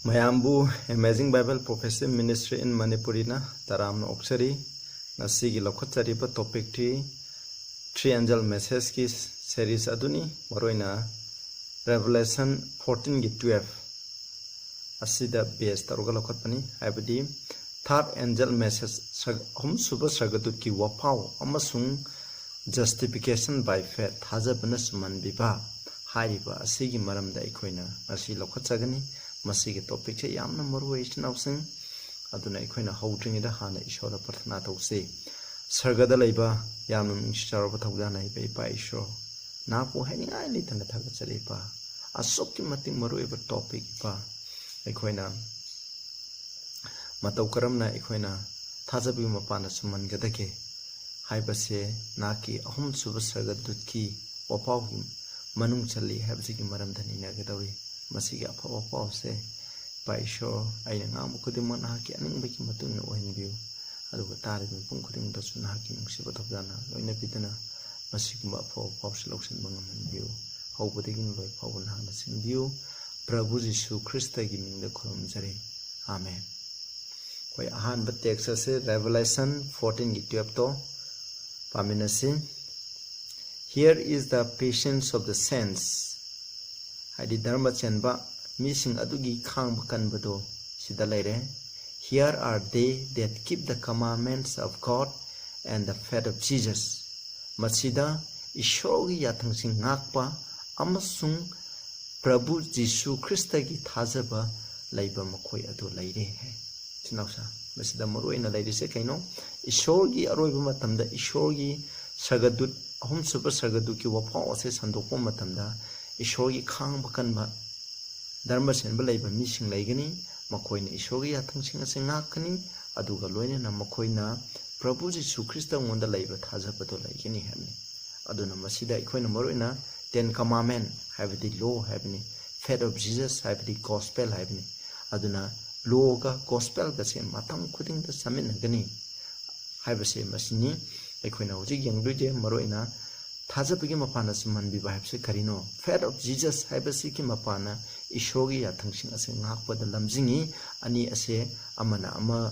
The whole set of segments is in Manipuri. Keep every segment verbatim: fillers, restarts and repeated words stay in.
ꯃꯌꯥꯝꯕꯨ Amazing Bible Prophecy Ministry in Manipuriꯅ ꯇꯔꯥꯝꯅ ꯑꯣꯛꯆꯔꯤ꯫ ꯉꯁꯤꯒꯤ ꯂꯧꯈꯠꯆꯔꯤꯕ topicꯇꯤ Three Angel Messageꯀꯤ series ꯑꯗꯨꯅꯤ, ꯃꯔꯨꯑꯣꯏꯅ Revelation fourteenꯒꯤ twelve ꯑꯁꯤꯗ base ꯇꯧꯔꯒ ꯂꯧꯈꯠꯄꯅꯤ, ꯍꯥꯏꯕꯗꯤ third angel message, ꯁꯔ-, ꯑꯍꯨꯝꯁꯨꯕ ꯁꯔꯒꯗꯨꯠꯀꯤ ꯋꯥꯐꯥꯎ ꯑꯃꯁꯨꯡ justification by faith, ꯊꯥꯖꯕꯅ ꯆꯨꯝꯍꯟꯕꯤꯕ ꯍꯥꯏꯔꯤꯕ ꯑꯁꯤꯒꯤ ꯃꯔꯝꯗ ꯑꯩꯈꯣꯏꯅ ꯉꯁꯤ ꯂꯧꯈꯠꯆꯒꯅꯤ꯫ ꯃꯁꯤꯒꯤ topicꯁꯦ ꯌꯥꯝꯅ ꯃꯔꯨ ꯑꯣꯏ, ꯏꯆꯤꯟ ꯏꯅꯥꯎꯁꯤꯡ꯫ ꯑꯗꯨꯅ ꯑꯩꯈꯣꯏꯅ ꯍꯧꯗ꯭ꯔꯤꯉꯩꯗ ꯍꯥꯟꯅ ꯏꯁꯣꯔꯗ ꯄ꯭ꯔꯊꯅꯥ ꯇꯧꯁꯤ꯫ ꯁꯔꯒꯗ ꯂꯩꯕ ꯌꯥꯝꯅ ꯅꯨꯡꯁꯤ ꯆꯥꯎꯔꯕ ꯊꯧꯖꯥꯜ ꯍꯩꯕ ꯏꯄꯥ ꯏꯁꯣꯔ, ꯅꯍꯥꯛꯄꯨ ꯍꯥꯏꯅꯤꯡꯉꯥꯏ ꯂꯩꯇꯅ ꯊꯥꯒꯠꯆꯔꯤ ꯏꯄꯥ꯫ ꯑꯁꯨꯛꯀꯤ ꯃꯇꯤꯛ ꯃꯔꯨꯑꯣꯏꯕ topic ꯏꯄꯥ, ꯑꯩꯈꯣꯏꯅ ꯃꯇꯧ ꯀꯔꯝꯅ ꯑꯩꯈꯣꯏꯅ ꯊꯥꯖꯕꯒꯤ ꯃꯄꯥꯟꯗ ꯆꯨꯝꯍꯟꯒꯗꯒꯦ ꯍꯥꯏꯕꯁꯦ ꯅꯍꯥꯛꯀꯤ ꯑꯍꯨꯝꯁꯨꯕ ꯁꯔꯒꯗꯨꯠꯀꯤ ꯋꯥꯐꯥꯎꯒꯤ ꯃꯅꯨꯡ ꯆꯜꯂꯤ ꯍꯥꯏꯕꯁꯤꯒꯤ ꯃꯔꯝꯗ ꯅꯩꯅꯒꯗꯧꯔꯤ꯫ ꯃꯁꯤꯒꯤ ꯑꯐꯕ ꯄꯥꯎꯁꯦ ꯏꯄꯥ ꯏꯁꯣꯔ, ꯑꯩꯅ ꯉꯥꯡꯕ ꯈꯨꯗꯤꯡꯃꯛ ꯅꯍꯥꯛꯀꯤ ꯑꯅꯤꯡꯕꯒꯤ ꯃꯇꯨꯡ ꯏꯟꯅ ꯑꯣꯏꯍꯟꯕꯤꯌꯨ, ꯑꯗꯨꯒ ꯇꯥꯔꯤꯕ ꯃꯤꯄꯨꯝ ꯈꯨꯗꯤꯡꯃꯛꯇꯁꯨ ꯅꯍꯥꯛꯀꯤ ꯅꯨꯡꯁꯤꯕ ꯊꯧꯖꯥꯜꯅ ꯂꯣꯏꯅꯕꯤꯗꯨꯅ ꯃꯁꯤꯒꯨꯝꯕ ꯑꯐꯕ ꯄꯥꯎꯁꯦ ꯂꯧꯁꯤꯟꯕ ꯉꯝꯍꯟꯕꯤꯌꯨ꯫ ꯍꯧꯕꯗꯒꯤꯅ ꯂꯣꯏ ꯐꯥꯎꯕ ꯅꯍꯥꯛꯅ ꯁꯤꯟꯕꯤꯌꯨ꯫ ꯄ꯭ꯔꯚꯨ ꯖꯤꯁꯨ ꯈ꯭ꯔꯤꯁꯇꯒꯤ ꯃꯤꯡꯗ ꯈꯨꯔꯨꯝꯖꯔꯤ, ꯑꯃꯦꯟ꯫ ꯑꯩꯈꯣꯏ ꯑꯍꯥꯟꯕ text ꯑꯁꯦ Revelation fourteenꯒꯤ twelveꯇꯣ ꯄꯥꯃꯤꯟꯅꯁꯤ꯫ Here is the patience of the saints, ꯍꯥꯏꯗꯤ ꯙꯔꯃ ꯆꯦꯟꯕ ꯃꯤꯁꯤꯡ ꯑꯗꯨꯒꯤ ꯈꯥꯡꯕ ꯀꯟꯕꯗꯣ ꯁꯤꯗ ꯂꯩꯔꯦ꯫ Here are they that keep the commandments of God and the faith of Jesus. ꯃꯁꯤꯗ ꯏꯁꯣꯔꯒꯤ ꯌꯥꯊꯪꯁꯤꯡ ꯉꯥꯛꯄ ꯑꯃꯁꯨꯡ ꯄ꯭ꯔꯚꯨ ꯖꯤꯁꯨ ꯈ꯭ꯔꯤꯁꯇꯒꯤ ꯊꯥꯖꯕ ꯂꯩꯕ ꯃꯈꯣꯏ ꯑꯗꯨ ꯂꯩꯔꯦ ꯍꯥꯏ꯫ ꯏꯆꯤꯟ ꯏꯅꯥꯎꯁꯥ, ꯃꯁꯤꯗ ꯃꯔꯨꯑꯣꯏꯅ ꯂꯩꯔꯤꯁꯦ ꯀꯩꯅꯣ? ꯏꯁꯣꯔꯒꯤ ꯑꯔꯣꯏꯕ ꯃꯇꯝꯗ ꯏꯁꯣꯔꯒꯤ ꯁꯔꯒꯗꯨꯠ, ꯑꯍꯨꯝꯁꯨꯕ ꯁꯔꯒꯗꯨꯠꯀꯤ ꯋꯥꯐꯥꯎ ꯑꯁꯦ ꯁꯟꯗꯣꯛꯄ ꯃꯇꯝꯗ ꯏꯁꯣꯔꯒꯤ ꯈꯥꯡꯕ ꯀꯟꯕ ꯙꯔꯃ ꯆꯦꯟꯕ ꯂꯩꯕ ꯃꯤꯁꯤꯡ ꯂꯩꯒꯅꯤ꯫ ꯃꯈꯣꯏꯅ ꯏꯁꯣꯔꯒꯤ ꯌꯥꯊꯪꯁꯤꯡ ꯑꯁꯤ ꯉꯥꯛꯀꯅꯤ, ꯑꯗꯨꯒ ꯂꯣꯏꯅꯅ ꯃꯈꯣꯏꯅ ꯄ꯭ꯔꯚꯨ ꯖꯤꯁꯨ ꯈ꯭ꯔꯤꯁꯇ ꯃꯉꯣꯟꯗ ꯂꯩꯕ ꯊꯥꯖꯕꯗꯣ ꯂꯩꯒꯅꯤ ꯍꯥꯏꯕꯅꯤ꯫ ꯑꯗꯨꯅ ꯃꯁꯤꯗ ꯑꯩꯈꯣꯏꯅ ꯃꯔꯨꯑꯣꯏꯅ Ten Commandment ꯍꯥꯏꯕꯗꯤ law ꯍꯥꯏꯕꯅꯤ, Faith of Jesus ꯍꯥꯏꯕꯗꯤ gospel ꯍꯥꯏꯕꯅꯤ꯫ ꯑꯗꯨꯅ lawꯒ gospelꯒꯁꯦ ꯃꯇꯝ ꯈꯨꯗꯤꯡꯗ ꯆꯥꯃꯤꯟꯅꯒꯅꯤ ꯍꯥꯏꯕꯁꯦ ꯃꯁꯤꯅꯤ꯫ ꯑꯩꯈꯣꯏꯅ ꯍꯧꯖꯤꯛ ꯌꯦꯡꯗꯣꯏꯁꯦ ꯃꯔꯨꯑꯣꯏꯅ ꯊꯥꯖꯕꯒꯤ ꯃꯄꯥꯟꯅ ꯆꯨꯝꯍꯟꯕꯤꯕ ꯍꯥꯏꯕꯁꯤ ꯀꯔꯤꯅꯣ? Faith of Jesus ꯍꯥꯏꯕꯁꯤꯒꯤ ꯃꯄꯥꯟꯅ ꯏꯁꯣꯔꯒꯤ ꯌꯥꯊꯪꯁꯤꯡ ꯑꯁꯦ ꯉꯥꯛꯄꯗ ꯂꯝꯖꯤꯡꯏ꯫ ꯑꯅꯤ ꯑꯁꯦ ꯑꯃꯅ ꯑꯃ,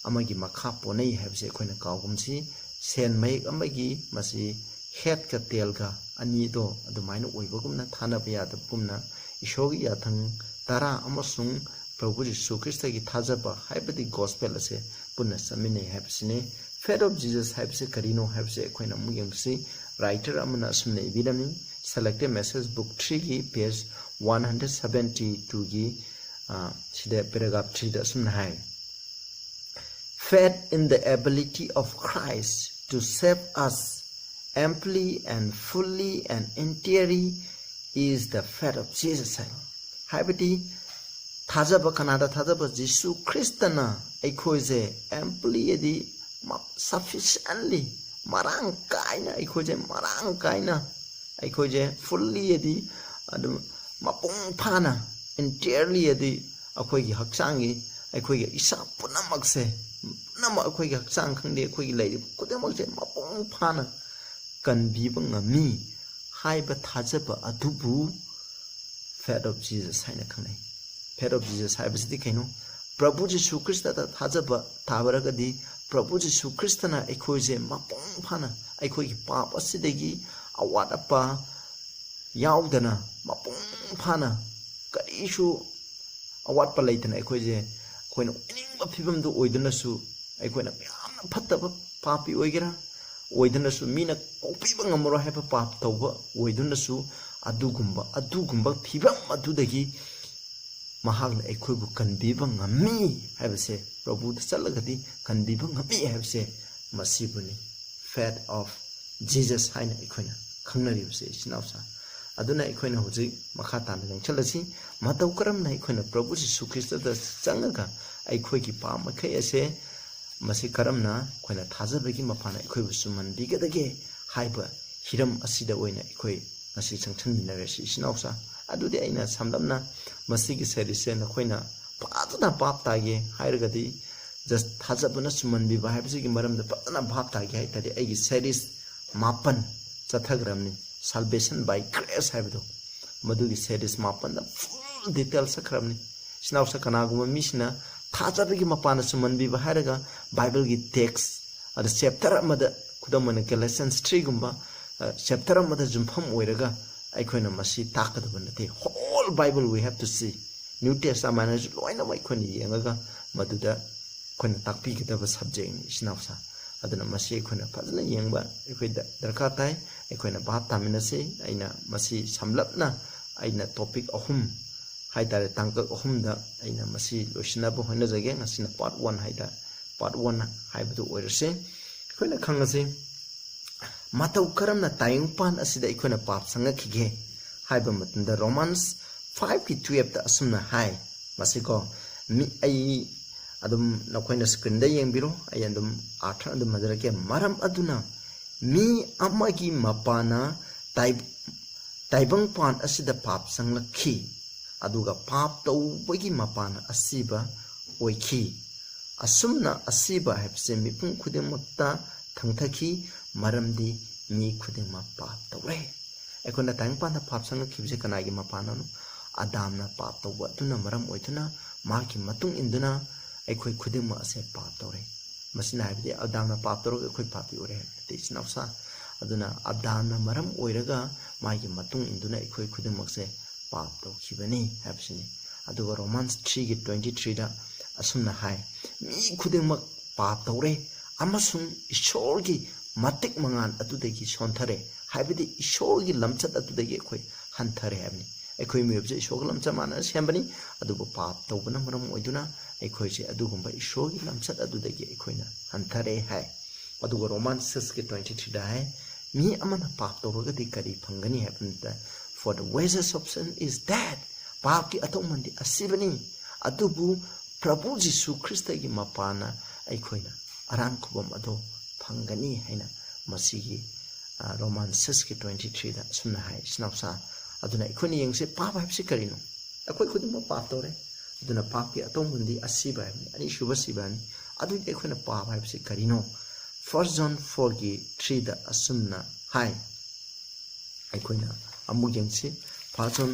ꯑꯃꯒꯤ ꯃꯈꯥ ꯄꯣꯟꯅꯩ ꯍꯥꯏꯕꯁꯦ ꯑꯩꯈꯣꯏꯅ ꯀꯥꯎꯒꯨꯝꯁꯤ꯫ ꯁꯦꯟ ꯃꯌꯦꯛ ꯑꯃꯒꯤ ꯃꯁꯤ headꯀ tailꯒ ꯑꯅꯤꯗꯣ ꯑꯗꯨꯃꯥꯏꯅ ꯑꯣꯏꯕꯒꯨꯝꯅ, ꯊꯥꯅꯕ ꯌꯥꯗꯕꯒꯨꯝꯅ, ꯏꯁꯣꯔꯒꯤ ꯌꯥꯊꯪ ꯇꯔꯥ ꯑꯃꯁꯨꯡ ꯄ꯭ꯔꯚꯨ ꯖꯤꯁꯨ ꯈ꯭ꯔꯤꯁꯇꯒꯤ ꯊꯥꯖꯕ ꯍꯥꯏꯕꯗꯤ gospel ꯑꯁꯦ ꯄꯨꯟꯅ ꯆꯠꯃꯤꯟꯅꯩ ꯍꯥꯏꯕꯁꯤꯅꯤ꯫ Faith of Jesus ꯍꯥꯏꯕꯁꯤ ꯀꯔꯤꯅꯣ ꯍꯥꯏꯕꯁꯦ ꯑꯩꯈꯣꯏꯅ ꯑꯃꯨꯛ ꯌꯦꯡꯁꯤ꯫ Writer ꯑꯃꯅ ꯑꯁꯨꯝꯅ ꯏꯕꯤꯔꯝꯃꯤ, Selected Message Book threeꯒꯤ page one hundred seventy twoꯒꯤ, ꯑ, ꯁꯤꯗ paragraph threeꯗ ꯑꯁꯨꯝꯅ ꯍꯥꯏ, "Faith in the ability of Christ to save us amply and fully and entirely is the faith of Jesus" ꯍꯥꯏ꯫ ꯍꯥꯏꯕꯗꯤ ꯊꯥꯖꯕ, ꯀꯅꯥꯗ ꯊꯥꯖꯕ? ꯖꯤꯁꯨ ꯈ꯭ꯔꯤꯁꯇꯅ ꯑꯩꯈꯣꯏꯁꯦ amply ꯍꯥꯏꯗꯤ ꯃ-, sufficiently, ꯃꯔꯥꯡ ꯀꯥꯏꯅ, ꯑꯩꯈꯣꯏꯁꯦ ꯃꯔꯥꯡ ꯀꯥꯏꯅ, ꯑꯩꯈꯣꯏꯁꯦ fully ꯍꯥꯏꯗꯤ ꯑꯗꯨꯝ ꯃꯄꯨꯡ ꯐꯥꯅ, entirely ꯍꯥꯏꯗꯤ ꯑꯩꯈꯣꯏꯒꯤ ꯍꯛꯆꯥꯡꯒꯤ, ꯑꯩꯈꯣꯏꯒꯤ ꯏꯁꯥ ꯄꯨꯝꯅꯃꯛꯁꯦ, ꯄꯨꯝꯅꯃꯛ ꯑꯩꯈꯣꯏꯒꯤ ꯍꯛꯆꯥꯡ ꯈꯪꯗꯦ, ꯑꯩꯈꯣꯏꯒꯤ ꯂꯩꯔꯤꯕ ꯈꯨꯗꯤꯡꯃꯛꯁꯦ ꯃꯄꯨꯡ ꯐꯥꯅ ꯀꯟꯕꯤꯕ ꯉꯝꯃꯤ ꯍꯥꯏꯕ ꯊꯥꯖꯕ ꯑꯗꯨꯕꯨ Faith of Jesus ꯍꯥꯏꯅ ꯈꯪꯅꯩ꯫ Faith of Jesus ꯍꯥꯏꯕꯁꯤꯗꯤ ꯀꯩꯅꯣ? ꯄ꯭ꯔꯚꯨ ꯖꯤꯁꯨ ꯈ꯭ꯔꯤꯁꯇꯗ ꯊꯥꯖꯕ ꯊꯥꯕꯔꯒꯗꯤ, ꯄ꯭ꯔꯚꯨ ꯖꯤꯁꯨ ꯈ꯭ꯔꯤꯁꯇꯅ ꯑꯩꯈꯣꯏꯁꯦ ꯃꯄꯨꯡ ꯐꯥꯅ, ꯑꯩꯈꯣꯏꯒꯤ ꯄꯥꯞ ꯑꯁꯤꯗꯒꯤ ꯑꯋꯥꯠ ꯑꯄꯥ ꯌꯥꯎꯗꯅ, ꯃꯄꯨꯡ ꯐꯥꯅ, ꯀꯔꯤꯁꯨ ꯑꯋꯥꯠꯄ ꯂꯩꯇꯅ ꯑꯩꯈꯣꯏꯁꯦ, ꯑꯩꯈꯣꯏꯅ ꯑꯣꯏꯅꯤꯡꯕ ꯐꯤꯕꯝꯗꯨ ꯑꯣꯏꯗꯨꯅꯁꯨ, ꯑꯩꯈꯣꯏꯅ ꯌꯥꯝꯅ ꯐꯠꯇꯕ ꯄꯥꯄꯤ ꯑꯣꯏꯒꯦꯔꯥ, ꯑꯣꯏꯗꯨꯅꯁꯨ, ꯃꯤꯅ ꯀꯣꯛꯄꯤꯕ ꯉꯝꯃꯔꯣꯏ ꯍꯥꯏꯕ ꯄꯥꯞ ꯇꯧꯕ ꯑꯣꯏꯗꯨꯅꯁꯨ, ꯑꯗꯨꯒꯨꯝꯕ, ꯑꯗꯨꯒꯨꯝꯕ ꯐꯤꯕꯝ ꯑꯗꯨꯗꯒꯤ ꯃꯍꯥꯛꯅ ꯑꯩꯈꯣꯏꯕꯨ ꯀꯟꯕꯤꯕ ꯉꯝꯃꯤ ꯍꯥꯏꯕꯁꯦ, ꯄ꯭ꯔꯚꯨꯗ ꯆꯠꯂꯒꯗꯤ ꯀꯟꯕꯤꯕ ꯉꯝꯃꯤ ꯍꯥꯏꯕꯁꯦ, ꯃꯁꯤꯕꯨꯅꯤ Faith of Jesus ꯍꯥꯏꯅ ꯑꯩꯈꯣꯏꯅ ꯈꯪꯅꯔꯤꯕꯁꯦ, ꯏꯆꯤꯟ ꯏꯅꯥꯎꯁꯥ꯫ ꯑꯗꯨꯅ ꯑꯩꯈꯣꯏꯅ ꯍꯧꯖꯤꯛ ꯃꯈꯥ ꯇꯥꯅ ꯂꯦꯡꯁꯤꯜꯂꯁꯤ꯫ ꯃꯇꯧ ꯀꯔꯝꯅ ꯑꯩꯈꯣꯏꯅ ꯄ꯭ꯔꯚꯨ ꯖꯤꯁꯨ ꯈ꯭ꯔꯤꯁꯇꯗ ꯆꯪꯉꯒ ꯑꯩꯈꯣꯏꯒꯤ ꯄꯥꯞ ꯃꯈꯩ ꯑꯁꯦ ꯃꯁꯤ ꯀꯔꯝꯅ ꯑꯩꯈꯣꯏꯅ ꯊꯥꯖꯕꯒꯤ ꯃꯄꯥꯟꯅ ꯑꯩꯈꯣꯏꯕꯨ ꯆꯨꯝꯍꯟꯕꯤꯒꯗꯒꯦ ꯍꯥꯏꯕ ꯍꯤꯔꯝ ꯑꯁꯤꯗ ꯑꯣꯏꯅ ꯑꯩꯈꯣꯏ ꯉꯁꯤ ꯆꯪꯁꯤꯟꯃꯤꯟꯅꯔꯁꯤ, ꯏꯆꯤꯟ ꯏꯅꯥꯎꯁꯥ꯫ ꯑꯗꯨꯗꯤ ꯑꯩꯅ ꯁꯝꯂꯞꯅ ꯃꯁꯤꯒꯤ ꯁꯦꯔꯤꯁꯁꯦ ꯅꯈꯣꯏꯅ ꯐꯖꯅ ꯚꯥꯞ ꯇꯥꯒꯦ ꯍꯥꯏꯔꯒꯗꯤ, just ꯊꯥꯖꯕꯅ ꯆꯨꯝꯍꯟꯕꯤꯕ ꯍꯥꯏꯕꯁꯤꯒꯤ ꯃꯔꯝꯗ ꯐꯖꯅ ꯚꯥꯞ ꯇꯥꯒꯦ ꯍꯥꯏ ꯇꯥꯔꯗꯤ, ꯑꯩꯒꯤ ꯁꯦꯔꯤꯁ ꯃꯥꯄꯟ ꯆꯠꯊꯈ꯭ꯔꯕꯅꯤ, Salvation by Grace ꯍꯥꯏꯕꯗꯣ, ꯃꯗꯨꯒꯤ ꯁꯦꯔꯤꯁ ꯃꯥꯄꯟꯗ full detail ꯁꯛꯈ꯭ꯔꯕꯅꯤ꯫ ꯏꯆꯤꯟ ꯏꯅꯥꯎꯁꯥ, ꯀꯅꯥꯒꯨꯝꯕ ꯃꯤꯁꯤꯅ ꯊꯥꯖꯕꯒꯤ ꯃꯄꯥꯟꯅ ꯆꯨꯝꯍꯟꯕꯤꯕ ꯍꯥꯏꯔꯒ Bible ꯒꯤ text ꯑꯗ chapter ꯑꯃꯗ, ꯈꯨꯗꯝ ꯑꯣꯏꯅ Galatians three ꯒꯨꯝꯕ, ꯑ, chapter ꯑꯃꯗ ꯌꯨꯝꯐꯝ ꯑꯣꯏꯔꯒ ꯑꯩꯈꯣꯏꯅ ꯃꯁꯤ ꯇꯥꯛꯀꯗꯕ ꯅꯠꯇꯦ꯫ Whole Bible we have to see. New Testament ꯍꯥꯏꯁꯨ ꯂꯣꯏꯅꯃꯛ ꯑꯩꯈꯣꯏꯅ ꯌꯦꯡꯉꯒ ꯃꯗꯨꯗ ꯑꯩꯈꯣꯏꯅ ꯇꯥꯛꯄꯤꯒꯗꯕ subject ꯅꯤ, ꯏꯆꯤꯟ ꯏꯅꯥꯎꯁꯥ꯫ ꯑꯗꯨꯅ ꯃꯁꯤ ꯑꯩꯈꯣꯏꯅ ꯐꯖꯅ ꯌꯦꯡꯕ ꯑꯩꯈꯣꯏꯗ ꯗꯔꯀꯥꯔ ꯇꯥꯏ꯫ ꯑꯩꯈꯣꯏꯅ ꯚꯥꯞ ꯇꯥꯃꯤꯟꯅꯁꯤ꯫ ꯑꯩꯅ ꯃꯁꯤ ꯁꯝꯂꯞꯅ ꯑꯩꯅ topic ꯑꯍꯨꯝ ꯍꯥꯏꯇꯥꯔꯦ, ꯇꯥꯡꯀꯛ ꯑꯍꯨꯝꯗ ꯑꯩꯅ ꯃꯁꯤ ꯂꯣꯏꯁꯤꯟꯅꯕ ꯍꯣꯠꯅꯖꯒꯦ꯫ ꯉꯁꯤꯅ part one ꯍꯥꯏꯗ, part one ꯍꯥꯏꯕꯗꯨ ꯑꯣꯏꯔꯁꯤ꯫ ꯑꯩꯈꯣꯏꯅ ꯈꯪꯉꯁꯤ, ꯃꯇꯧ ꯀꯔꯝꯅ ꯇꯥꯏꯕꯪꯄꯥꯟ ꯑꯁꯤꯗ ꯑꯩꯈꯣꯏꯅ ꯄꯥꯞ ꯆꯪꯉꯛꯈꯤꯒꯦ ꯍꯥꯏꯕ ꯃꯇꯝꯗ, Romans five ꯀꯤ twelve ꯇ ꯑꯁꯨꯝꯅ ꯍꯥꯏ꯫ ꯃꯁꯤꯀꯣ, ꯃꯤ, ꯑꯩ ꯑꯗꯨꯝ ꯅꯈꯣꯏꯅ screen ꯗ ꯌꯦꯡꯕꯤꯔꯣ, ꯑꯩ ꯑꯗꯨꯝ ꯑꯥꯔꯊ ꯑꯗꯨꯝ ꯍꯟꯖꯔꯛꯀꯦ꯫ "ꯃꯔꯝ ꯑꯗꯨꯅ ꯃꯤ ꯑꯃꯒꯤ ꯃꯄꯥꯅ ꯇꯥꯏ-, ꯇꯥꯏꯕꯪꯄꯥꯟ ꯑꯁꯤꯗ ꯄꯥꯞ ꯆꯪꯂꯛꯈꯤ, ꯑꯗꯨꯒ ꯄꯥꯞ ꯇꯧꯕꯒꯤ ꯃꯄꯥꯅ ꯑꯁꯤꯕ ꯑꯣꯏꯈꯤ꯫ ꯑꯁꯨꯝꯅ ꯑꯁꯤꯕ ꯍꯥꯏꯕꯁꯦ ꯃꯤꯄꯨꯝ ꯈꯨꯗꯤꯡꯃꯛꯇ ꯊꯪꯊꯈꯤ, ꯃꯔꯝꯗꯤ ꯃꯤ ꯈꯨꯗꯤꯡꯃꯛ ꯄꯥꯞ ꯇꯧꯔꯦ"꯫ ꯑꯩꯈꯣꯏꯅ ꯇꯥꯏꯕꯪꯄꯥꯟꯗ ꯄꯥꯞ ꯆꯪꯂꯛꯈꯤꯕꯁꯦ ꯀꯅꯥꯒꯤ ꯃꯄꯥꯟꯅꯣ? ꯑꯗꯥꯝꯅ ꯄꯥꯞ ꯇꯧꯕ ꯑꯗꯨꯅ ꯃꯔꯝ ꯑꯣꯏꯗꯨꯅ, ꯃꯥꯒꯤ ꯃꯇꯨꯡ ꯏꯟꯗꯨꯅ ꯑꯩꯈꯣꯏ ꯈꯨꯗꯤꯡꯃꯛ ꯑꯁꯦ ꯄꯥꯞ ꯇꯧꯔꯦ꯫ ꯃꯁꯤꯅ ꯍꯥꯏꯕꯗꯤ ꯑꯗꯥꯝꯅ ꯄꯥꯞ ꯇꯧꯔꯒ ꯑꯩꯈꯣꯏ ꯄꯥꯄꯤ ꯑꯣꯏꯔꯦ ꯍꯥꯏꯕ ꯅꯠꯇꯦ, ꯏꯆꯤꯟ ꯏꯅꯥꯎꯁꯥ꯫ ꯑꯗꯨꯅ ꯑꯗꯥꯝꯅ ꯃꯔꯝ ꯑꯣꯏꯔꯒ ꯃꯥꯒꯤ ꯃꯇꯨꯡ ꯏꯟꯗꯨꯅ ꯑꯩꯈꯣꯏ ꯈꯨꯗꯤꯡꯃꯛꯁꯦ ꯄꯥꯞ ꯇꯧꯈꯤꯕꯅꯤ ꯍꯥꯏꯕꯁꯤꯅꯤ꯫ ꯑꯗꯨꯒ Romans three ꯒꯤ twenty three ꯗ ꯑꯁꯨꯝꯅ ꯍꯥꯏ, "ꯃꯤ ꯈꯨꯗꯤꯡꯃꯛ ꯄꯥꯞ ꯇꯧꯔꯦ ꯑꯃꯁꯨꯡ ꯏꯁꯣꯔꯒꯤ ꯃꯇꯤꯛ ꯃꯉꯥꯜ ꯑꯗꯨꯗꯒꯤ ꯁꯣꯟꯊꯔꯦ", ꯍꯥꯏꯕꯗꯤ ꯏꯁꯣꯔꯒꯤ ꯂꯝꯆꯠ ꯑꯗꯨꯗꯒꯤ ꯑꯩꯈꯣꯏ ꯍꯟꯊꯔꯦ ꯍꯥꯏꯕꯅꯤ꯫ ꯑꯩꯈꯣꯏ ꯃꯤꯑꯣꯏꯕꯁꯦ ꯏꯁꯣꯔꯒ ꯂꯝꯆꯠ ꯃꯥꯟꯅꯅ ꯁꯦꯝꯕꯅꯤ, ꯑꯗꯨꯕꯨ ꯄꯥꯞ ꯇꯧꯕꯅ ꯃꯔꯝ ꯑꯣꯏꯗꯨꯅ ꯑꯩꯈꯣꯏꯁꯦ ꯑꯗꯨꯒꯨꯝꯕ ꯏꯁꯣꯔꯒꯤ ꯂꯝꯆꯠ ꯑꯗꯨꯗꯒꯤ ꯑꯩꯈꯣꯏꯅ ꯍꯟꯊꯔꯦ ꯍꯥꯏ꯫ ꯑꯗꯨꯒ Romans six ꯀꯤ twenty three ꯗ ꯍꯥꯏ, "ꯃꯤ ꯑꯃꯅ ꯄꯥꯞ ꯇꯧꯔꯒꯗꯤ ꯀꯔꯤ ꯐꯪꯒꯅꯤ?" ꯍꯥꯏꯕ ꯃꯇꯝꯗ, "For the wages of sin is death." ꯄꯥꯞꯀꯤ ꯑꯇꯧꯃꯟꯗꯤ ꯑꯁꯤꯕꯅꯤ, ꯑꯗꯨꯕꯨ ꯄ꯭ꯔꯚꯨ ꯖꯤꯁꯨ ꯈ꯭ꯔꯤꯁꯇꯒꯤ ꯃꯄꯥꯟꯅ ꯑꯩꯈꯣꯏꯅ ꯑꯔꯥꯟ ꯈꯨꯕꯝ ꯑꯗꯨ ꯐꯪꯒꯅꯤ ꯍꯥꯏꯅ ꯃꯁꯤꯒꯤ, ꯑ, Romans six ꯀꯤ twenty three ꯗ ꯑꯁꯨꯝꯅ ꯍꯥꯏ, ꯏꯆꯤꯟ ꯏꯅꯥꯎꯁꯥ꯫ ꯑꯗꯨꯅ ꯑꯩꯈꯣꯏꯅ ꯌꯦꯡꯁꯤ, ꯄꯥꯞ ꯍꯥꯏꯕꯁꯤ ꯀꯔꯤꯅꯣ? ꯑꯩꯈꯣꯏ ꯈꯨꯗꯤꯡꯃꯛ ꯄꯥꯞ ꯇꯧꯔꯦ꯫ ꯑꯗꯨꯅ ꯄꯥꯞꯀꯤ ꯑꯇꯧꯃꯟꯗꯤ ꯑꯁꯤꯕ ꯍꯥꯏꯕꯅꯤ, ꯑꯅꯤꯁꯨꯕ ꯁꯤꯕ ꯍꯥꯏꯕꯅꯤ꯫ ꯑꯗꯨꯗꯤ ꯑꯩꯈꯣꯏꯅ ꯄꯥꯞ ꯍꯥꯏꯕꯁꯤ ꯀꯔꯤꯅꯣ? First John four ꯒꯤ three ꯗ ꯑꯁꯨꯝꯅ ꯍꯥꯏ꯫ ꯑꯩꯈꯣꯏꯅ ꯑꯃꯨꯛ ꯌꯦꯡꯁꯤ꯫ First John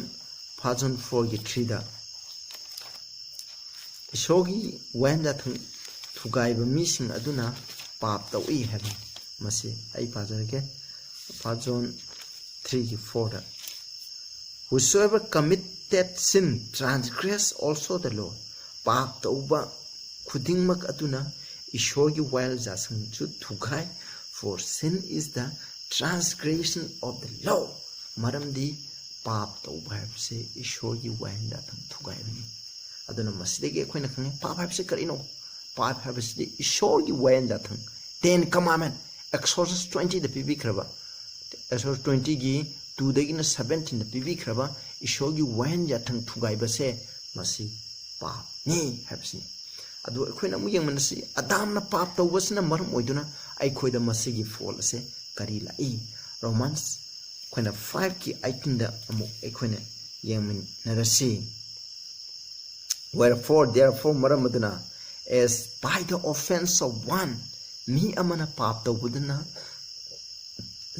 John four ꯒꯤ three ꯗ ꯏꯁꯣꯔꯒꯤ ꯋꯥꯌꯦꯜ ꯌꯥꯊꯪ ꯊꯨꯒꯥꯏꯕ ꯃꯤꯁꯤꯡ ꯑꯗꯨꯅ ꯄꯥꯞ ꯇꯧꯏ ꯍꯥꯏꯕꯅꯤ꯫ ꯃꯁꯤ ꯑꯩ ꯄꯥꯖꯔꯒꯦ꯫ First John three ꯒꯤ four the, "Whosoever committed sin transgress also the law." ꯄꯥꯞ ꯇꯧꯕ ꯈꯨꯗꯤꯡꯃꯛ ꯑꯗꯨꯅ ꯏꯁꯣꯔꯒꯤ ꯋꯥꯌꯦꯜ ꯌꯥꯊꯪꯁꯨ ꯊꯨꯒꯥꯏ꯫ "For sin is the transgression of the law." ꯃꯔꯝꯗꯤ ꯄꯥꯞ ꯇꯧꯕ ꯍꯥꯏꯕꯁꯦ ꯏꯁꯣꯔꯒꯤ ꯋꯥꯌꯦꯜ ꯌꯥꯊꯪ ꯊꯨꯒꯥꯏꯕꯅꯤ꯫ ꯑꯗꯨꯅ ꯃꯁꯤꯗꯒꯤ ꯑꯩꯈꯣꯏꯅ ꯈꯪꯉꯦ, ꯄꯥꯞ ꯍꯥꯏꯕꯁꯤ ꯀꯔꯤꯅꯣ? ꯄꯥꯞ ꯍꯥꯏꯕꯁꯤꯗꯤ ꯏꯁꯣꯔꯒꯤ ꯋꯥꯌꯦꯜ ꯌꯥꯊꯪ, Ten Commandment, Exodus twenty ꯗ ꯄꯤꯕꯤꯈ꯭ꯔꯕ, Exodus twenty ꯒꯤ two ꯗꯒꯤꯅ seventeen ꯗ ꯄꯤꯕꯤꯈ꯭ꯔꯕ ꯏꯁꯣꯔꯒꯤ ꯋꯥꯌꯦꯜ ꯌꯥꯊꯪ ꯊꯨꯒꯥꯏꯕꯁꯦ ꯃꯁꯤ ꯄꯥꯞꯅꯤ ꯍꯥꯏꯕꯁꯤꯅꯤ꯫ ꯑꯗꯨ ꯑꯩꯈꯣꯏꯅ ꯑꯃꯨꯛ ꯌꯦꯡꯃꯤꯟꯅꯁꯤ, ꯑꯗꯥꯝꯅ ꯄꯥꯞ ꯇꯧꯕꯁꯤꯅ ꯃꯔꯝ ꯑꯣꯏꯗꯨꯅ ꯑꯩꯈꯣꯏꯗ ꯃꯁꯤꯒꯤ ꯐꯣꯜ ꯑꯁꯦ ꯀꯔꯤ ꯂꯥꯛꯏ? Romans ꯑꯩꯈꯣꯏꯅ five ꯀꯤ eighteen ꯗ ꯑꯃꯨꯛ ꯑꯩꯈꯣꯏꯅ ꯌꯦꯡꯃꯤꯟꯅꯔꯁꯤ꯫ "Wherefore, therefore," ꯃꯔꯝ ꯑꯗꯨꯅ, "as by the offense of one," ꯃꯤ ꯑꯃꯅ ꯄꯥꯞ ꯇꯧꯕꯗꯨꯅ,